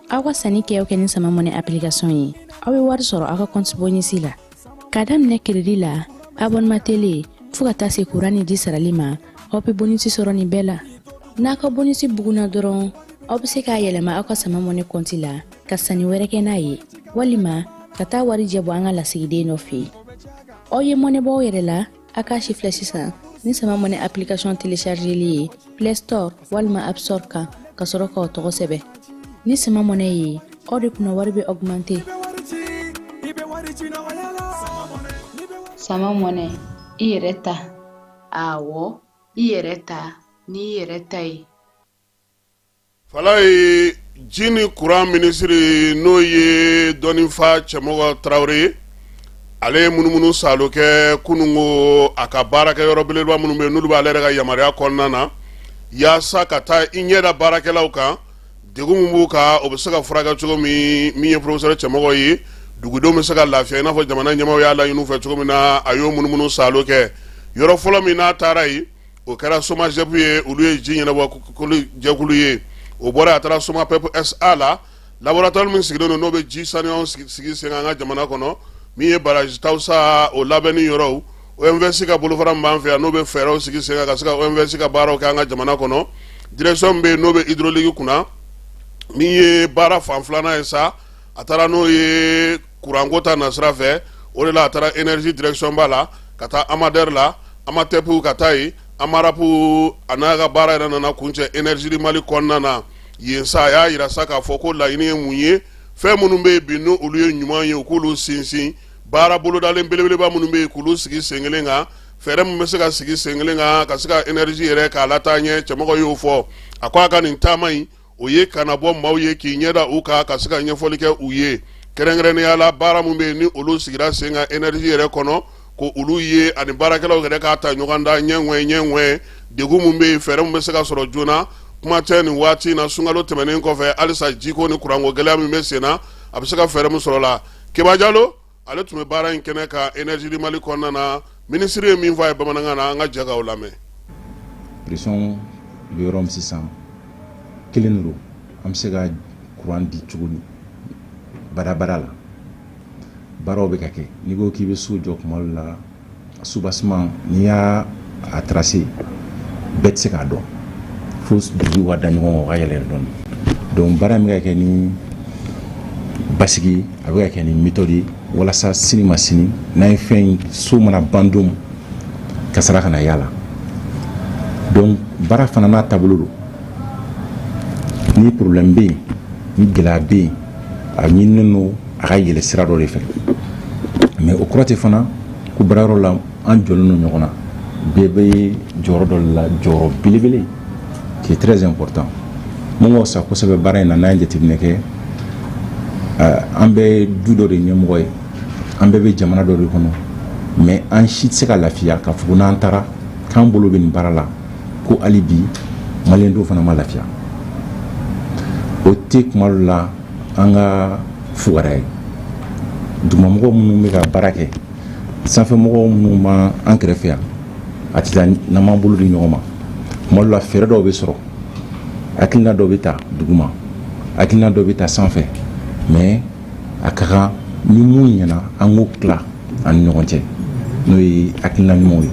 Aw ka sanni kɛ o kɛ ni Sama Mɔnɛ application ye, aw bɛ wari sɔrɔ aw ka compte bonisi la. K'a daminɛ crédit la, abonnement télé, fo ka taa se kuran ni ji sarali ma, aw bɛ bonisi sɔrɔ nin bɛɛ la. N'a ka bonisi bugunna dɔrɔn, aw bɛ se k'a yɛlɛma aw ka Sama Mɔnɛ kɔnti la ka sanni wɛrɛ kɛ n'a ye, walima ka taa warijɛ bɔ an ka lasigiden dɔ fɛ yen. Aw ye mɔnɛ bɔ aw yɛrɛ la, a k'a si filɛ sisan ni Sama Mɔnɛ application téléchargeli ye Play Store walima App Store kan, ka sɔrɔ k'aw tɔgɔ sɛbɛn. Ni Sama Mɔnɛ ye, aw de kunna wari bɛ augmenter. Sama Mɔnɛ, i yɛrɛ ta. Awɔ, i yɛrɛ ta n'i yɛrɛ ta ye. Falaye, ji ni kuran minisiri, n'o ye Dɔnnifa Cɛmɔgɔ Tarawele ye, ale ye munumunu saalo kɛ kununko a ka baarakɛyɔrɔ belebeleba minnu bɛ yen, n'olu b'ale yɛrɛ ka yamaruya kɔnɔna na, yaasa ka taa i ɲɛ da baarakɛlaw kan, degun min b'u kan, o bɛ se ka furakɛ cogo min. Min ye professeur Cɛmɔgɔ ye, dugudenw bɛ se ka lafiya i n'a fɔ jamana ɲɛmaaw y'a laɲini u fɛ cogo min na. A y'o munumunu saalo kɛ. Yɔrɔ fɔlɔ min n'a taara yen, o kɛra SOMAGEP ye, olu ye ji ɲɛnabɔ jɛkulu ye. O bɔra, a taara SOMAPEP SA la, laboratoire min sigilen don, n'o bɛ ji saniyaw sigi sen kan an ka jamana kɔnɔ. Min ye barrage Tawusa, o labɛnni yɔrɔw, OMVS ka bolofara min b'an fɛ yan, n'o bɛ fɛɛrɛw sigi sen kan ka se ka OMVS ka baaraw kɛ an ka jamana kɔnɔ, direction min bɛ yen, n'o bɛ hydraulique kunna. Min ye baara fan filanan ye sa, a taara n'o ye kuranko ta nasira fɛ. O de la, a taara énergie direction ba la, ka taa AMADER la, AMATEP, ka taa yen AMARAP. A n'a ka baara yɛrɛ nana kuncɛ Énergie du Mali kɔnɔna na yen sa. A y'a jira sa k'a fɔ ko laɲini ye mun ye? Fɛn minnu bɛ yen bi, n'olu olu ye ɲuman ye, u k'olu sinsin. Baara bolodalen belebeleba minnu bɛ yen, k'olu sigi sen kelen kan. Fɛɛrɛ min bɛ se ka sigi sen kelen kan ka se ka énergie yɛrɛ k'a lataa ɲɛ, Cɛmɔgɔ y'o fɔ. A ko a ka nin taama in, o ye kana bɔ maaw ye k'i ɲɛda u kan, ka se ka ɲɛfɔli kɛ u ye, kɛrɛnkɛrɛnnenya la baara min bɛ yen, ni olu sigira sen kan énergie yɛrɛ kɔnɔ, ko olu ye ani baarakɛlaw yɛrɛ k'a ta ɲɔgɔn da ɲɛŋɛ ɲɛŋɛ. Degun min bɛ yen, fɛɛrɛ min bɛ se ka sɔrɔ joona. Kuma tɛ nin waati in na, sunkalo tɛmɛnen kɔfɛ, halisa jiko ni kuranko gɛlɛya min bɛ sen na, a bɛ se ka fɛɛrɛ min sɔrɔ la. Keba Jalo, ale tun bɛ baara in kɛnɛ kan Énergie du Mali kɔnɔna na. Minisiri ye min fɔ a ye bamanankan na, an ka jɛ k'o lamɛn. Pression bɛ yɔrɔ min sisan, kelen don, an bɛ se ka kuran di cogo di badabada la? Baaraw bɛ ka kɛ. N'i ko k'i bɛ so jɔ, kuma dɔ la, soubassement, n'i y'a a tracé, bɛɛ tɛ se k'a dɔn fo dugu ka da ɲɔgɔn kan, o ka yɛlɛ dɔɔni. Donc baara in bɛ ka kɛ ni basigi, a bɛ ka kɛ ni méthode ye, walasa sini ma sini, n'an ye fɛn so mana ban don, kasara kana y'a la. Donc baara fana n'a taabolo don. Ni problème bɛ yen, ni gɛlɛya bɛ yen, a ɲininen don a ka yɛlɛ sira dɔ de fɛ. Mais o kɔrɔ tɛ fana ko baarayɔrɔ la, an jɔlen don ɲɔgɔn na. Bɛɛ bɛ jɔyɔrɔ dɔ la, jɔyɔrɔ belebele qui est très important. Mun ka fisa kosɛbɛ baara in na, n'an ye jateminɛ kɛ, an bɛ du dɔ de ɲɛmɔgɔ ye, an bɛɛ bɛ jamana dɔ de kɔnɔ, mais an si tɛ se ka lafiya k'a fɔ ko n'an taara k'an bolo bɛ nin baara la, ko hali bi maliyɛn dɔw fana ma lafiya. O tɛ kuma dɔ la an ka fugariya ye. Dugumamɔgɔw minnu bɛ ka baara kɛ, sanfɛmɔgɔw minnu ma an kɛrɛfɛ yan, a tɛ taa n'an m'an bolo di ɲɔgɔn ma. Kuma dɔ la, fɛɛrɛ dɔw bɛ sɔrɔ, hakilina dɔw bɛ ta duguma, hakilina dɔw bɛ ta sanfɛ, mais a ka kan ni mun ɲɛna, an k'o tila an ni ɲɔgɔn cɛ, n'o ye hakilina ɲumanw ye.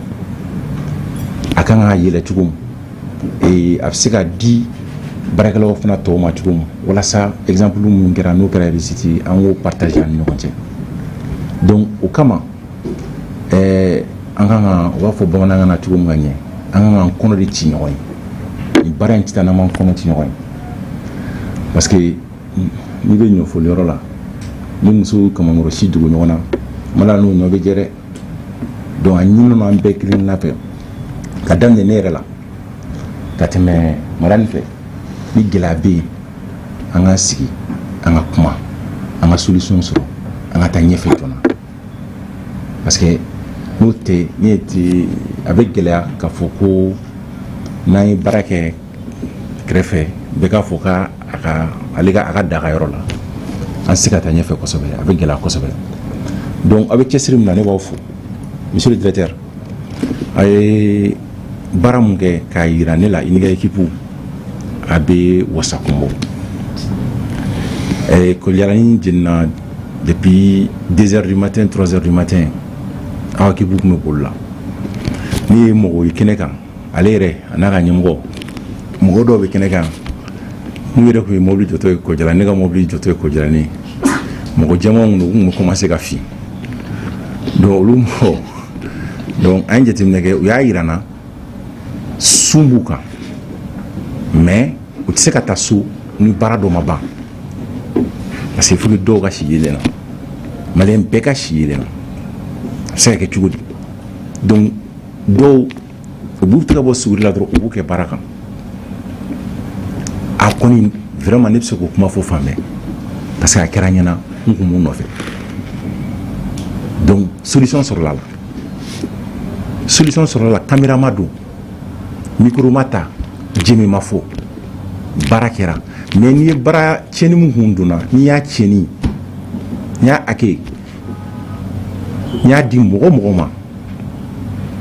A kan ka yɛlɛ cogo min, a bɛ se ka di baarakɛlaw fana tɔw ma cogo min, walasa exemple minnu kɛra, n'o kɛra réussite ye, an k'o partager an ni ɲɔgɔn cɛ. Donc o kama, an kan ka, u b'a fɔ bamanankan na cogo min ka ɲɛ, an kan k'an kɔnɔ de ci ɲɔgɔn ye. Nin baara in tɛ taa n'an m'an kɔnɔ ci ɲɔgɔn ye, parce que n'i bɛ ɲɔfoliyɔrɔ la, ni muso kamankɔrɔ si dogo ɲɔgɔn na, mala n'o ɲɔ bɛ jɛ dɛ. Donc a ɲininen an bɛɛ kelen kelenna fɛ, ka daminɛ ne yɛrɛ la ka tɛmɛ Madani fɛ, ni gɛlɛya bɛ yen, an ka sigi, an ka kuma, an ka solution sɔrɔ, an ka taa ɲɛfɛ joona, parce que n'o tɛ ne tɛ, a bɛ gɛlɛya k'a fɔ ko n'an ye baara kɛ kɛrɛfɛ. Bɛɛ k'a fɔ k'a ka ale ka a ka da ka yɔrɔ la, an tɛ se ka taa ɲɛfɛ kosɛbɛ, a bɛ gɛlɛya kosɛbɛ. Donc aw bɛ cɛsiri min na, ne b'aw fo. Monsieur le directeur, a ye baara mun kɛ k'a yira ne la, i n'i ka équipe, a bɛ wasa kun bɔ. Kɔdialani jenina depuis 2 heures du matin, 3 heures du matin, aw équipe tun bɛ boli la. Ne ye mɔgɔ ye kɛnɛ kan, ale yɛrɛ a n'a ka ɲɛmɔgɔ, mɔgɔ dɔw bɛ kɛnɛ kan, n'u yɛrɛ tun ye mobili jɔtɔ ye Kɔdiala, ne ka mobili jɔtɔ ye Kɔdialani, mɔgɔ jɛmanw don, u tun bɛ commencer ka fin. Donc olu mɔgɔ, donc an ye jateminɛ kɛ, u y'a yira n na sun b'u kan, mais u tɛ se ka taa so ni baara dɔ ma ban, parce que faut que dɔw ka si yelen na, maliyɛn bɛɛ ka si yelen na. A bɛ se ka kɛ cogo di? Donc dɔw, u b'u tɛgɛ bɔ suguri la dɔrɔn, u b'u kɛ baara kan. A kɔni, vraiment, ne bɛ se k'o kuma fɔ fan bɛɛ, parce que a kɛra n ɲɛna, n kun b'u nɔfɛ. Donc solution sɔrɔla la, solution sɔrɔla la. Caméra ma don, micro ma ta, jɛmi ma fɔ, baara kɛra. Mais n'i ye baara tiɲɛni min kun donna, n'i y'a tiɲɛni, n'i y'a hakɛ, n'i y'a di mɔgɔ mɔgɔ ma,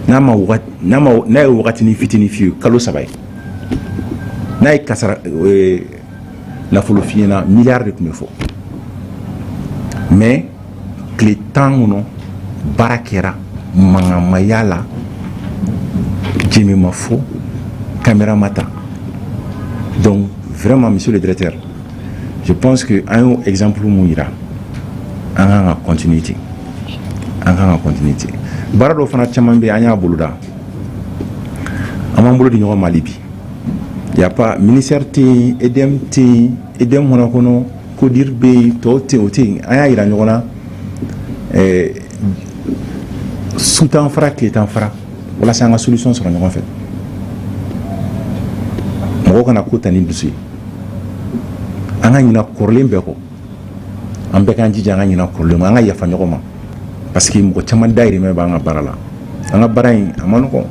n'a ma wagati, n'a ma, n'a ye wagatinin fitinin f'i ye, kalo 3 ye, n'a ye kasara nafolo f'i ɲɛna, miliyari de tun bɛ fɔ. Mais tile 10 kɔnɔ, baara kɛra, mankan ma y'a la, jɛmi ma fɔ, caméra ma ta. Donc vraiment, monsieur le directeur, je pense que an y'o exemple mun yira, an kan ka continuer ten, an kan ka continuer ten. Baara dɔw fana caman bɛ yen, an y'a boloda, an b'an bolo di ɲɔgɔn ma hali bi. Y a pas ministère tɛ yen, EDM tɛ yen, EDM fana kɔnɔ, CODIR bɛ yen, tɔw tɛ yen, o tɛ yen. An y'a yira ɲɔgɔn na, su t'an fara, tile t'an fara, walasa an ka solution sɔrɔ ɲɔgɔn fɛ. Mɔgɔw kana ko ta ni dusu ye, an ka ɲina kɔrɔlen bɛɛ kɔ, an bɛɛ k'an jija an ka ɲina kɔrɔlen kɔ, an ka yafa ɲɔgɔn ma, parce que mɔgɔ caman dayirimɛ b'an ka baara la. An ka baara in, a ma nɔgɔn.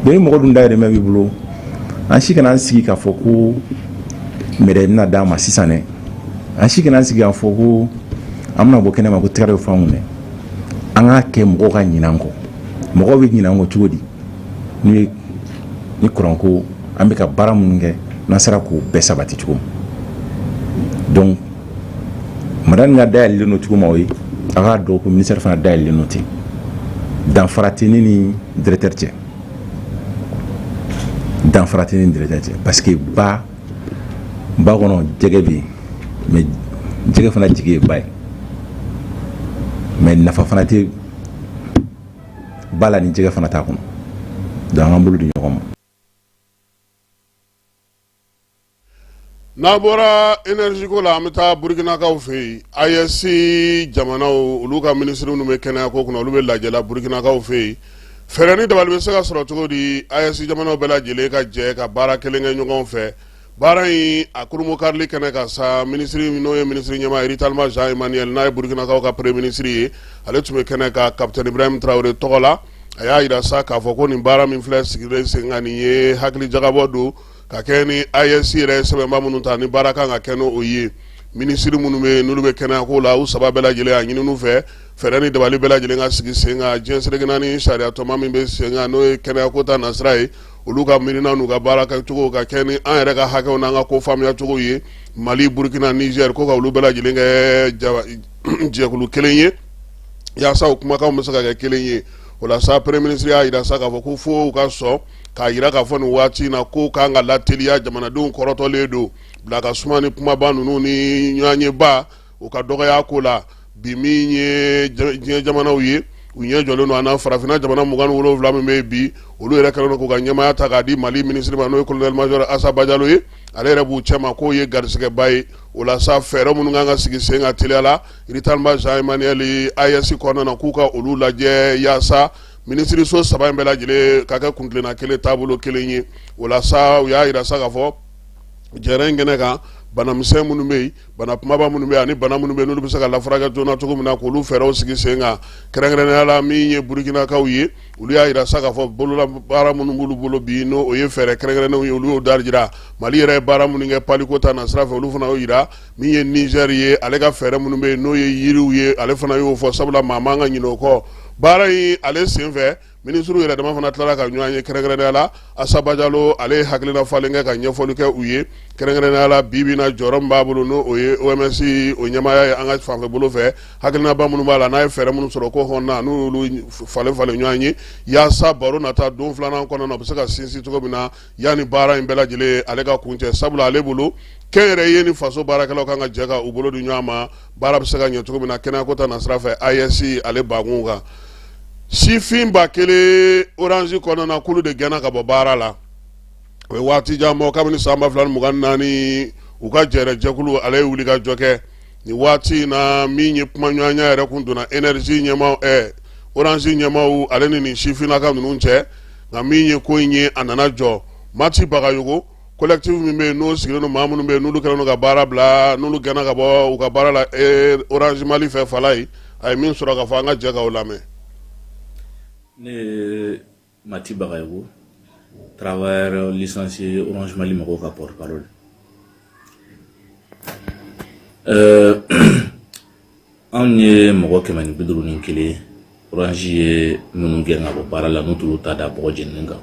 Donc ni mɔgɔ dun dayirimɛ b'i bolo, an si kana an sigi k'a fɔ ko médaille bɛna d'an ma sisan dɛ, an si kana an sigi k'a fɔ ko an bɛna bɔ kɛnɛ ma ko tɛgɛrɛ bɛ fɔ an kun dɛ. An k'a kɛ mɔgɔw ka ɲinɛ an kɔ. Mɔgɔw bɛ ɲinɛ an kɔ cogo di? Ni ni kuranko, an bɛ ka baara minnu kɛ, n'an sera k'o bɛɛ sabati cogo min. Donc Madani ka dayɛlɛlen don cogo min, o ye a k'a dɔn ko ministère fana dayɛlɛlen don ten. Danfara tɛ ne ni directeur cɛ, danfara tɛ ne ni directeur cɛ, parce que ba ba kɔnɔ jɛgɛ bɛ yen, mais jɛgɛ fana jigi ye ba ye, mais nafa fana tɛ ba la ni jɛgɛ fana t'a kɔnɔ. Donc an k'an bolo di ɲɔgɔn ma. N'an bɔra énergie ko la, an bɛ taa Burukinakaw fɛ yen. AES jamanaw, olu ka minisiri minnu bɛ kɛnɛya ko kunna, olu bɛ lajɛ la Burukinakaw fɛ yen. Fɛɛrɛ ni dabali bɛ se ka sɔrɔ cogo di AES jamanaw bɛɛ lajɛlen ka jɛ ka baara kelen kɛ ɲɔgɔn fɛ? Baara in a kurunbonkarili kɛnɛ kan sa, minisiri n'o ye minisiri ɲɛmaa Iritalima Jean Emmanuel, n'a ye Burukinakaw ka premier ministre ye, ale tun bɛ kɛnɛ kan capitaine Ibrahim Traoré tɔgɔ la. A y'a jira sa k'a fɔ ko nin baara min filɛ sigilen sen kan, nin ye hakili jagabɔ don ka kɛ ni AES yɛrɛ sɛbɛnba minnu ta, ni baara kan ka kɛ n'o ye. Minisiri minnu bɛ yen n'olu bɛ kɛnɛyako la, u saba bɛɛ lajɛlen y'a ɲini u fɛ, fɛɛrɛ ni dabali bɛɛ lajɛlen ka sigi sen kan diɲɛ seleke naani sariya tɔnba min bɛ sen kan, n'o ye kɛnɛyako ta nasira ye, olu ka miirina n'u ka baara kɛcogo ka kɛ ni an yɛrɛ ka hakɛw n'an ka ko faamuya cogo ye. Mali, Burukina, Niger, ko ka olu bɛɛ lajɛlen kɛ jɛkulu kelen ye, yaasa o kumakanw bɛ se ka kɛ kelen ye. O la sa, premier ministre y'a jira sa k'a fɔ ko fo u ka sɔn k'a jira k'a fɔ nin waati in na ko kan ka lateliya, jamanadenw kɔrɔtɔlen don, bila ka suma ni kumaba ninnu ni ɲɔgɔnyeba u ka dɔgɔya ko la. Bi min ye diɲɛ jamanaw ye, u ɲɛ jɔlen don an na. Farafinna jamana 27 min bɛ bi, olu yɛrɛ kɛlen don k'u ka ɲɛmaaya ta k'a di Mali minisiri ma, n'o ye colonel major Asa Bajalo ye, ale yɛrɛ b'u cɛma, k'o ye garisɛgɛba ye. O la sa, fɛɛrɛ minnu kan ka sigi sen kan teliya la, Iritalima Jean Emmanuel, AES kɔnɔna na, k'u ka olu lajɛ yaasa minisiriso saba in bɛɛ lajɛlen ka kɛ kuntilenna kelen, taabolo kelen ye. O la sa, u y'a jira sa k'a fɔ jɛrɛ in kɛnɛ kan, Banamisɛn minnu bɛ yen, bana kumaba minnu bɛ yen ani bana minnu bɛ yen n'olu bɛ se ka lafurakɛ joona cogo min na, k'olu fɛɛrɛw sigi sen kan. Kɛrɛnkɛrɛnnenya la, min ye Burukinakaw ye, olu y'a jira sa k'a fɔ bolola baara minnu b'olu bolo bi, n'o o ye fɛɛrɛ kɛrɛnkɛrɛnnenw ye, olu y'o da jira. Mali yɛrɛ ye baara minnu kɛ paliko ta nasira fɛ, olu fana y'o jira. Min ye Niger ye, ale ka fɛɛrɛ minnu bɛ yen n'o ye yiriw ye, ale fana y'o fɔ, sabula maa man ka ɲinɛ o kɔ baara in ale senfɛ. Minisiriw yɛrɛ dama fana tilara ka ɲɔgɔn ye. Kɛrɛnkɛrɛnnenya la, Asa Bajalo, ale ye hakilina falen kɛ ka ɲɛfɔli kɛ u ye, kɛrɛnkɛrɛnnenya la bi bi na jɔyɔrɔ min b'a bolo, n'o o ye OMS o ɲɛmaaya ye an ka fanfɛ bolo fɛ, hakilinaba minnu b'a la, n'a ye fɛɛrɛ minnu sɔrɔ ko hɔn na, n'u y'olu falen falen ɲɔgɔn ye yaasa baro nata don filanan kɔnɔna na, u bɛ se ka sinsin cogo min na yanni baara in bɛɛ lajɛlen ale ka kuncɛ. Sabula ale bolo, kɛnyɛrɛye ni faso baarakɛlaw kan ka jɛ ka u bolo di ɲɔgɔn ma, baara bɛ se ka ɲɛ cogo min na kɛnɛyako ta nasira fɛ AES ale bakun kan. Sifin 1000 Orange kɔnɔna, k'olu de gɛnna ka bɔ baara la. O ye waati jan bɔ, kabini san 2024, u ka jɛrɛ jɛkulu ale ye wuli ka jɔ kɛ. Nin waati in na, min ye kumaɲɔgɔnya yɛrɛ kun donna énergie ɲɛmaaw, Orange ɲɛmaaw ale ni nin sifinnaka ninnu cɛ, nka min ye ko in ye, a nana jɔ. Mati Bagayogo, collectif min bɛ yen n'o sigilen don maa minnu bɛ yen n'olu kɛlen don ka baara bila, n'olu gɛnna ka bɔ u ka baara la Orange Mali fɛ, Falaye, a ye min sɔrɔ k'a fɔ, an ka jɛ k'o lamɛn. Ne ye Mati Bagayogo, travailleur licencié Orange Mali mɔgɔw ka porte-parole. Anw ye mɔgɔ 151, Orange ye minnu gɛn ka bɔ baara la, n'u t'olu ta da bɔgɔ jeninen kan.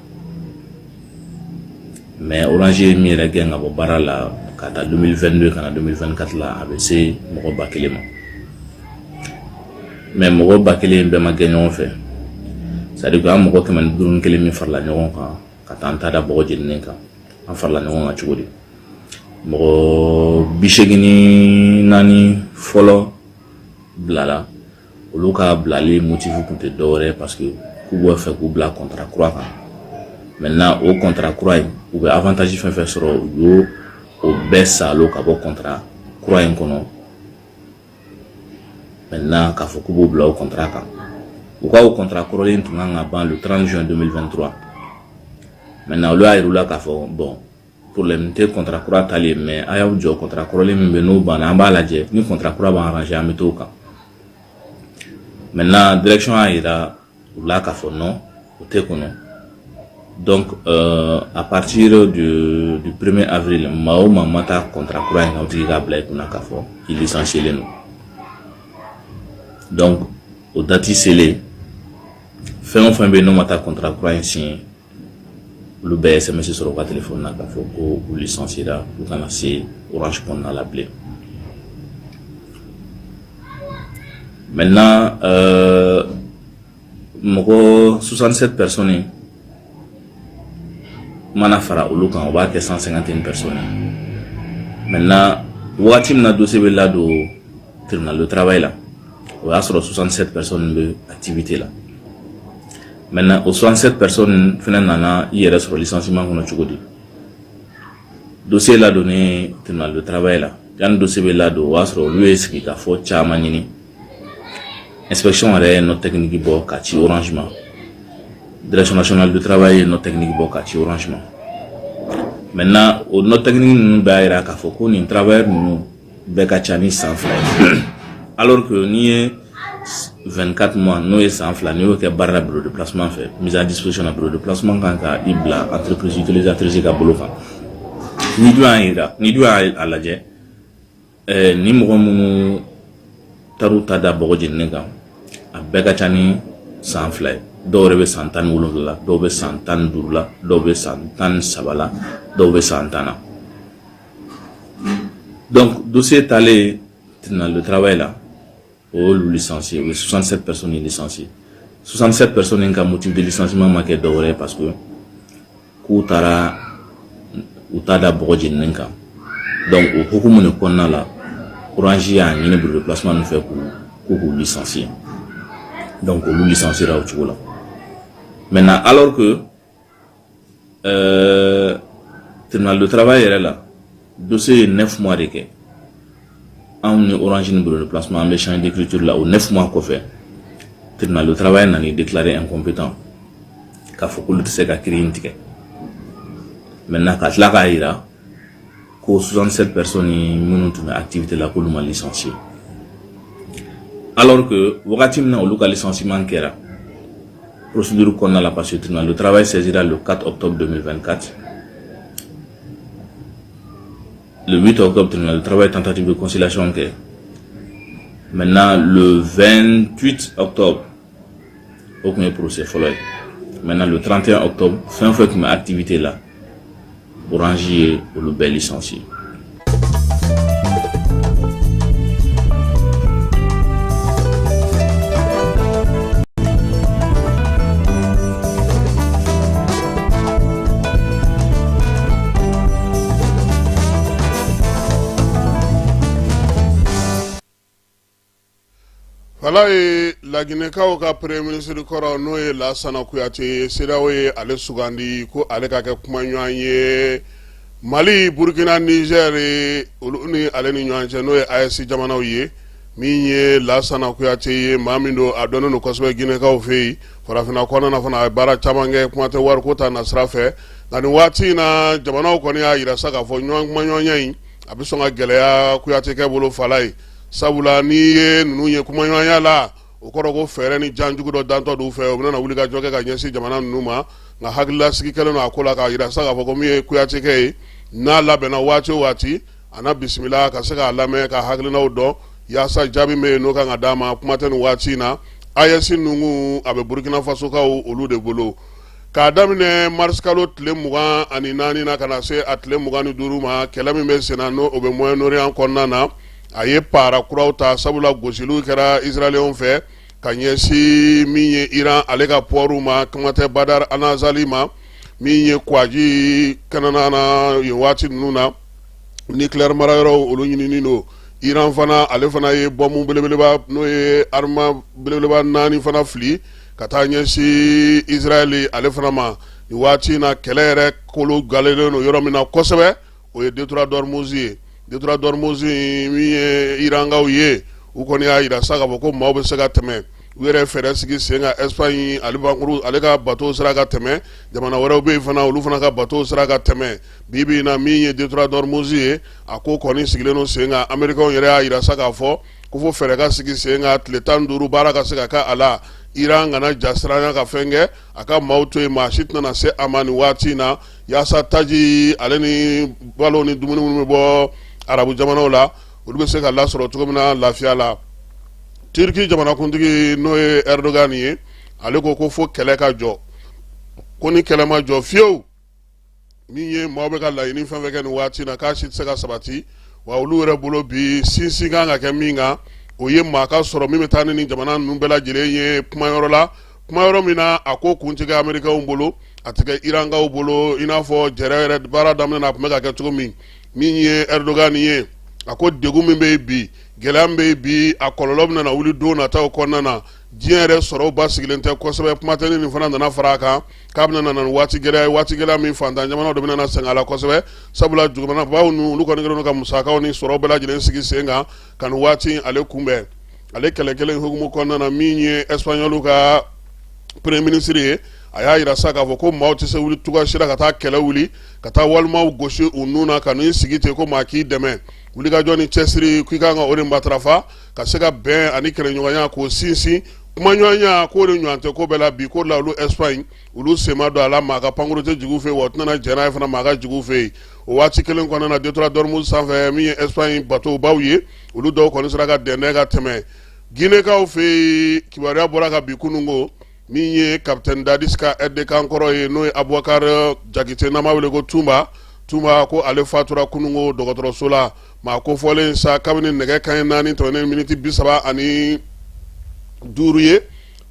Mais Orange ye min yɛrɛ gɛn ka bɔ baara la ka taa 2022 ka na 2024 la, a bɛ se mɔgɔ 1000 ma. Mais mɔgɔ 1000 bɛɛ ma gɛn ɲɔgɔn fɛ. C'est à dire que an mɔgɔ 151 min farala ɲɔgɔn kan ka taa an ta da bɔgɔ jeninen kan, an farala ɲɔgɔn kan cogo di? Mɔgɔ 84 fɔlɔ bilala. Olu ka bilali motif tun tɛ dɔwɛrɛ, parce que k'u b'a fɛ k'u bila contrat kura kan. Maintenant, o contrat kura in, u bɛ avantage fɛn fɛn sɔrɔ, u y'o o bɛɛ salo ka bɔ contrat kura in kɔnɔ. Maintenant, k'a fɔ k'u b'o bila o contrat kan, u ka o contrat kɔrɔlen tun kan ka ban le 30 juin 2023. Maintenant, olu y'a yir'u la k'a fɔ bon, problème tɛ contrat kura tali ye, mais a y'aw jɔ, contrat kɔrɔlen min bɛ n'o banna, an b'a lajɛ, ni contrat kura b'an arranger, an bɛ t'o kan. Maintenant, direction y'a yira u la k'a fɔ non, o tɛ kɔnɔ. Donc à partir du 1er avril, maa o maa ma taa contrat kura in kan, o tigi k'a bila i kunna k'a fɔ i licencié len don. Donc o date selen, fɛn o fɛn bɛ yen n'o ma taa contrat kura in signé, olu bɛɛ ye SMS sɔrɔ u ka téléphone na k'a fɔ ko u licencié ra, u kana se Orange kɔnɔna la bilen. Maintenant, mɔgɔ 67 personnes mana fara olu kan, o b'a kɛ 151 personnes. Maintenant, wagati min na dossier bɛ ladon tribunal de travail la, o y'a sɔrɔ 67 personnes bɛ activité la. Maintenant, o 67 personnes fana nana i yɛrɛ sɔrɔ licenciement kɔnɔ cogo di? Dossier ladonnen tribunal de travail la, yanni dossier bɛ ladon, o y'a sɔrɔ olu ye sigikafɔ caman ɲini. Inspection yɛrɛ ye note technique bɔ ka ci Orange ma, direction nationale du travail ye note technique bɔ ka ci Orange ma. Maintenant, o note technique ninnu bɛɛ y'a yira k'a fɔ ko nin travailleur ninnu bɛɛ ka ca ni san 2 ye, alors que n'i ye 24 mois, n'o ye san 2, n'i y'o kɛ baara la bureau de placement fɛ, mise à disposition na, bureau de placement kan ka i bila entreprise utilisatrice ka bolo kan. Ni dun y'a yira, ni dun y'a lajɛ, ni mɔgɔ minnu taar'u ta da bɔgɔ jeninen kan, a bɛɛ ka ca ni san 2 ye. Dɔw yɛrɛ bɛ san 17 la, dɔw bɛ san 15 la, dɔw bɛ san 13 la, dɔw bɛ san 10 na. Donc dossier taalen tribunal de travail la, o y'olu licencié, o ye 67 personnes licencié. 67 personnes ka motif de licenciement ma kɛ dɔwɛrɛ ye, parce que k'u taara u ta da bɔgɔ jeninen kan. Donc o hukumu de kɔnɔna la, Orange y'a ɲini bureau de placement ninnu fɛ k'u licencier. Donc olu licencié ra o cogo la. Maintenant, alors que tribunal de travail yɛrɛ la, dossier ye 9 mois de kɛ anw ni Orange ni bureau de placement, an bɛ échange d'écriture la. O 9 mois kɔfɛ, tribunal de travail nana déclarer incompétent, k'a fɔ k'olu tɛ se ka kiiri in tigɛ. Maintenant, ka tila k'a yira Ko 67 personnes minnu tun bɛ activité la, k'olu ma licencier, alors que wagati min na olu ka licenciement kɛra procédure kɔnɔna la, parce que tribunal de travail saisira le 4 octobre 2024, le 8 octobre, tribunal de travail tentative de conciliation kɛ. Maintenant, le 28 octobre, o tun ye procès fɔlɔ ye. Maintenant, le 31 octobre, fɛn o fɛn tun bɛ activité la, Orange ye olu bɛɛ licencier. Ala ye Laginɛkaw ka premier ministre kɔrɔ, n'o ye Lasana Kuyate ye, CEDEAO ye ale sugandi ko ale ka kɛ kumaɲɔgɔn ye Mali, Burukina, Niger olu ni ale ni ɲɔgɔn cɛ, n'o ye AES jamanaw ye. Min ye Lasana Kuyate ye, maa min don, a dɔnnen don kosɛbɛ Ginɛkaw fɛ yen, farafinna kɔnɔna na fana a ye baara caman kɛ, kuma tɛ wariko ta nasira fɛ. Nka nin waati in na, jamanaw kɔni y'a jira sa k'a fɔ ɲɔgɔn kumaɲɔgɔnya in a bɛ sɔn ka gɛlɛya Kuyatekɛ bolo fala ye, sabula n'i ye ninnu ye kumaɲɔgɔnya la, o kɔrɔ ko fɛɛrɛ ni janjugu dɔ dantɔ d'u fɛ, u bɛna wuli ka jɔ kɛ ka ɲɛsin jamana ninnu ma. Nka hakililasigi kɛlen don a ko la k'a jira sa k'a fɔ ko min ye Kuyatekɛ ye, n'a labɛnna waati o waati, a na bisimila ka se k'a lamɛn, ka hakilinaw dɔn, yaasa jaabi min bɛ yen n'o kan ka d'a ma. Kuma tɛ nin waati in na, AES ninnu a bɛ Burukina Fasokaw olu de bolo. K'a daminɛ marisikalo tile 24 na ka na se a tile 25 ma, kɛlɛ min bɛ senna, n'o o bɛ Moyen-Orient kɔnɔna na, a ye para kuraw ta, sabula gosiliw kɛra Israɛliyɛnw fɛ ka ɲɛsin min ye Iran ale ka pɔriw ma, kuma tɛ Badar Anazali ma, min ye Kuwaji kɛnɛna na. Yen waati ninnu na, nucléaire marayɔrɔw olu ɲininen don. Iran fana, ale fana ye bɔnbu belebeleba, n'o ye arme belebeleba naani fana fili ka taa ɲɛsin Israɛl ale fana ma. Nin waati in na, kɛlɛ yɛrɛ kolo galelen don yɔrɔ min na kosɛbɛ, o ye détroit d'Ormuz ye. Détroit d'Ormuz min ye Irankaw ye, u kɔni y'a jira sa k'a fɔ ko maaw bɛ se ka tɛmɛ. U yɛrɛ fɛɛrɛ sigi sen kan, Espagne ale bankuru ale ka bateau sera ka tɛmɛ, jamana wɛrɛw bɛ yen fana, olu fana ka bateau sera ka tɛmɛ. Bi bi in na, min ye détroit d'Ormuz ye, a ko kɔni sigilen don sen kan. Américains yɛrɛ y'a jira sa k'a fɔ ko fo fɛɛrɛ ka sigi sen kan, tile 15 baara ka se ka kɛ a la, Iran kana ja siranya ka fɛn kɛ, a ka maaw to yen, maa si tɛna se a ma nin waati in na, yaasa taji ale ni balo ni dumuni minnu bɛ bɔ arabu jamanaw la, olu bɛ se ka lasɔrɔ cogo min na lafiya la. Turki jamanakuntigi, n'o ye Erdogan ye, ale ko ko fo kɛlɛ ka jɔ, ko ni kɛlɛ ma jɔ fiyewu, min ye maaw bɛ ka laɲini fɛn fɛn kɛ nin waati na, k'a si tɛ se ka sabati. Wa olu yɛrɛ bolo bi, sinsin kan ka kɛ min kan, o ye maa ka sɔrɔ min bɛ taa ni nin jamana ninnu bɛɛ lajɛlen ye kumayɔrɔ la, kumayɔrɔ min na a ko kun tɛ kɛ Amerikɛnw bolo, a tɛ kɛ Irankaw bolo, i n'a fɔ jɛrɛ yɛrɛ baara daminɛ na a tun bɛ ka kɛ cogo min. Min ye Erdogan ye, a ko degun min bɛ yen bi, gɛlɛya min bɛ yen bi, a kɔlɔlɔ bɛna wuli don nataw kɔnɔna na. Diɲɛ yɛrɛ sɔrɔw basigilen tɛ kosɛbɛ, kuma tɛ ni nin fana nana fara a kan k'a bɛna na ni waati gɛlɛya ye, waati gɛlɛya min fantan jamanaw de bɛna sɛgɛn a la kosɛbɛ, sabula jamanabaw ninnu olu kɔni kɛlen don ka musakaw ni sɔrɔw bɛɛ lajɛlen sigi sen kan ka nin waati ale kunbɛn. Ale kɛlɛ kelen hukumu kɔnɔna na, min ye Espagnol ka premier ministre ye, a y'a jira sa k'a fɔ ko maaw tɛ se wuli cogoya si la ka taa kɛlɛ wuli, ka taa walimaw gosi u nun na, ka n'i sigi ten ko maa k'i dɛmɛ. Wulikajɔ ni cɛsiri, k'i kan ka o de matarafa ka se ka bɛn ani kɛlɛɲɔgɔnya k'o sinsin, kumaɲɔgɔnya k'o de ɲɔgɔn tɛ ko bɛɛ la bi. Ko la olu Espagne olu sen ma don a la, maa ka pankuru tɛ jigin u fɛ yen, wa u tɛna jɛn n'a ye fana maa ka jigin u fɛ yen. O waati kelen kɔnɔna na, détroit d'Ormuz sanfɛ, min ye Espagne bateaubaw ye, olu dɔw kɔni sera ka dɛndɛn ka tɛmɛ. Ginekaw fɛ yen, kibaruya bɔra ka bi kunun ko min ye capitaine Dadis ka aide de camp kɔrɔ ye, n'o ye Abubakar Jakite, n'an b'a wele ko Tunba Tunba, ko ale fatura kunun ko dɔgɔtɔrɔso la. Maa kofɔlen sa, kabini nɛgɛ kanɲɛ 4 tɛmɛnen miniti 35 ye,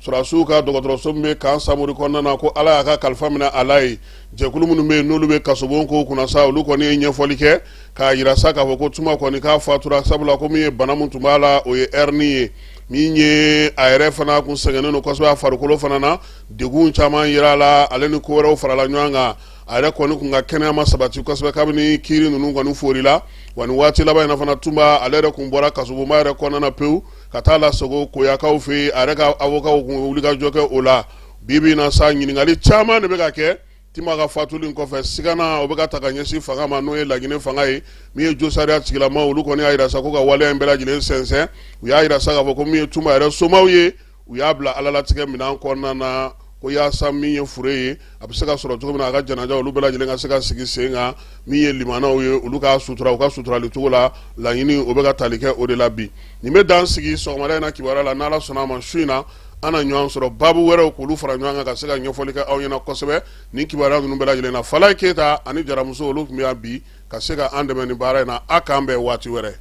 sɔrɔdasiw ka dɔgɔtɔrɔso min bɛ camp Samori kɔnɔna na, ko Ala y'a ka kalifa minɛ a la yen. Jɛkulu minnu bɛ yen n'olu bɛ kasobon kow kunna sa, olu kɔni ye ɲɛfɔli kɛ k'a jira sa k'a fɔ ko Tuma kɔni k'a fatura, sabula ko min ye bana min tun b'a la, o ye hernie ye. Min ye a yɛrɛ fana kun sɛgɛnnen don kosɛbɛ, a farikolo fana na degun caman yira a la, ale ni ko wɛrɛw farala ɲɔgɔn kan. A yɛrɛ kɔni kun ka kɛnɛya ma sabati kosɛbɛ kabini kiiri ninnu kɔni forila. Wa nin waati laban in na fana, Tunba ale yɛrɛ kun bɔra kasobonba yɛrɛ kɔnɔna na pewu ka taa lasago Koyakaw fɛ yen. A yɛrɛ ka avocat kun wuli ka jɔ kɛ o la. Bi bi in na sa, ɲininkali caman de bɛ ka kɛ. Tinba ka fatuli kɔfɛ, sigana o bɛ ka ta ka ɲɛsin fanga ma, n'o ye Laginɛ fanga ye. Min ye josariya tigilama, olu kɔni y'a yira sa ko ka waleya in bɛɛ lajɛlen sɛnsɛn. U y'a yira sa k'a fɔ ko min ye Tunba yɛrɛ somaw ye, u y'a bila alalatigɛ minɛn kɔnɔna na, ko yaasa min ye fure ye, a bɛ se ka sɔrɔ cogo min na, a ka janaja olu bɛɛ lajɛlen ka se ka sigi sen kan. Min ye limanaw ye, olu ka sutura u ka suturali cogo la, laɲini o bɛ ka tali kɛ o de la bi. Nin bɛ dan sigi sɔgɔmada in na kibaruya la. N'Ala sɔnna a ma, su in na an na ɲɔgɔn sɔrɔ baabu wɛrɛw k'olu fara ɲɔgɔn kan ka se ka ɲɛfɔli kɛ aw ɲɛna kosɛbɛ nin kibaruya ninnu bɛɛ lajɛlen na. Falaye Keyita ani Jaramuso, olu tun bɛ yan bi ka se ka an dɛmɛ nin baara in na. A k'an bɛn waati wɛrɛ.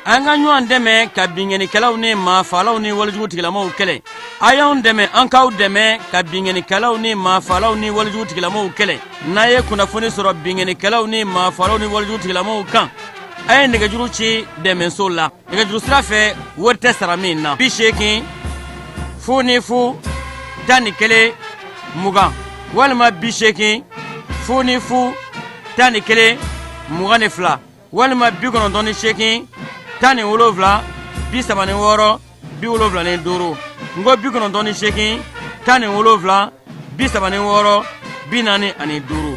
An ka ɲɔgɔn dɛmɛ ka binkannikɛlaw ni maafalaw ni walejugu tigilamaw kɛlɛ. A y'anw dɛmɛ, an k'aw dɛmɛ ka binkannikɛlaw ni maafalaw ni walejugu tigilamaw kɛlɛ. N'a ye kunnafoni sɔrɔ binkannikɛlaw ni maafalaw ni walejugu tigilamaw kan, a ye nɛgɛjuru ci dɛmɛso la nɛgɛjuru sira fɛ, wari tɛ sara min na: 80 00 11 20 walima 80 00 11 22 walima 98 17 36 75. N ko 98 17 36 45.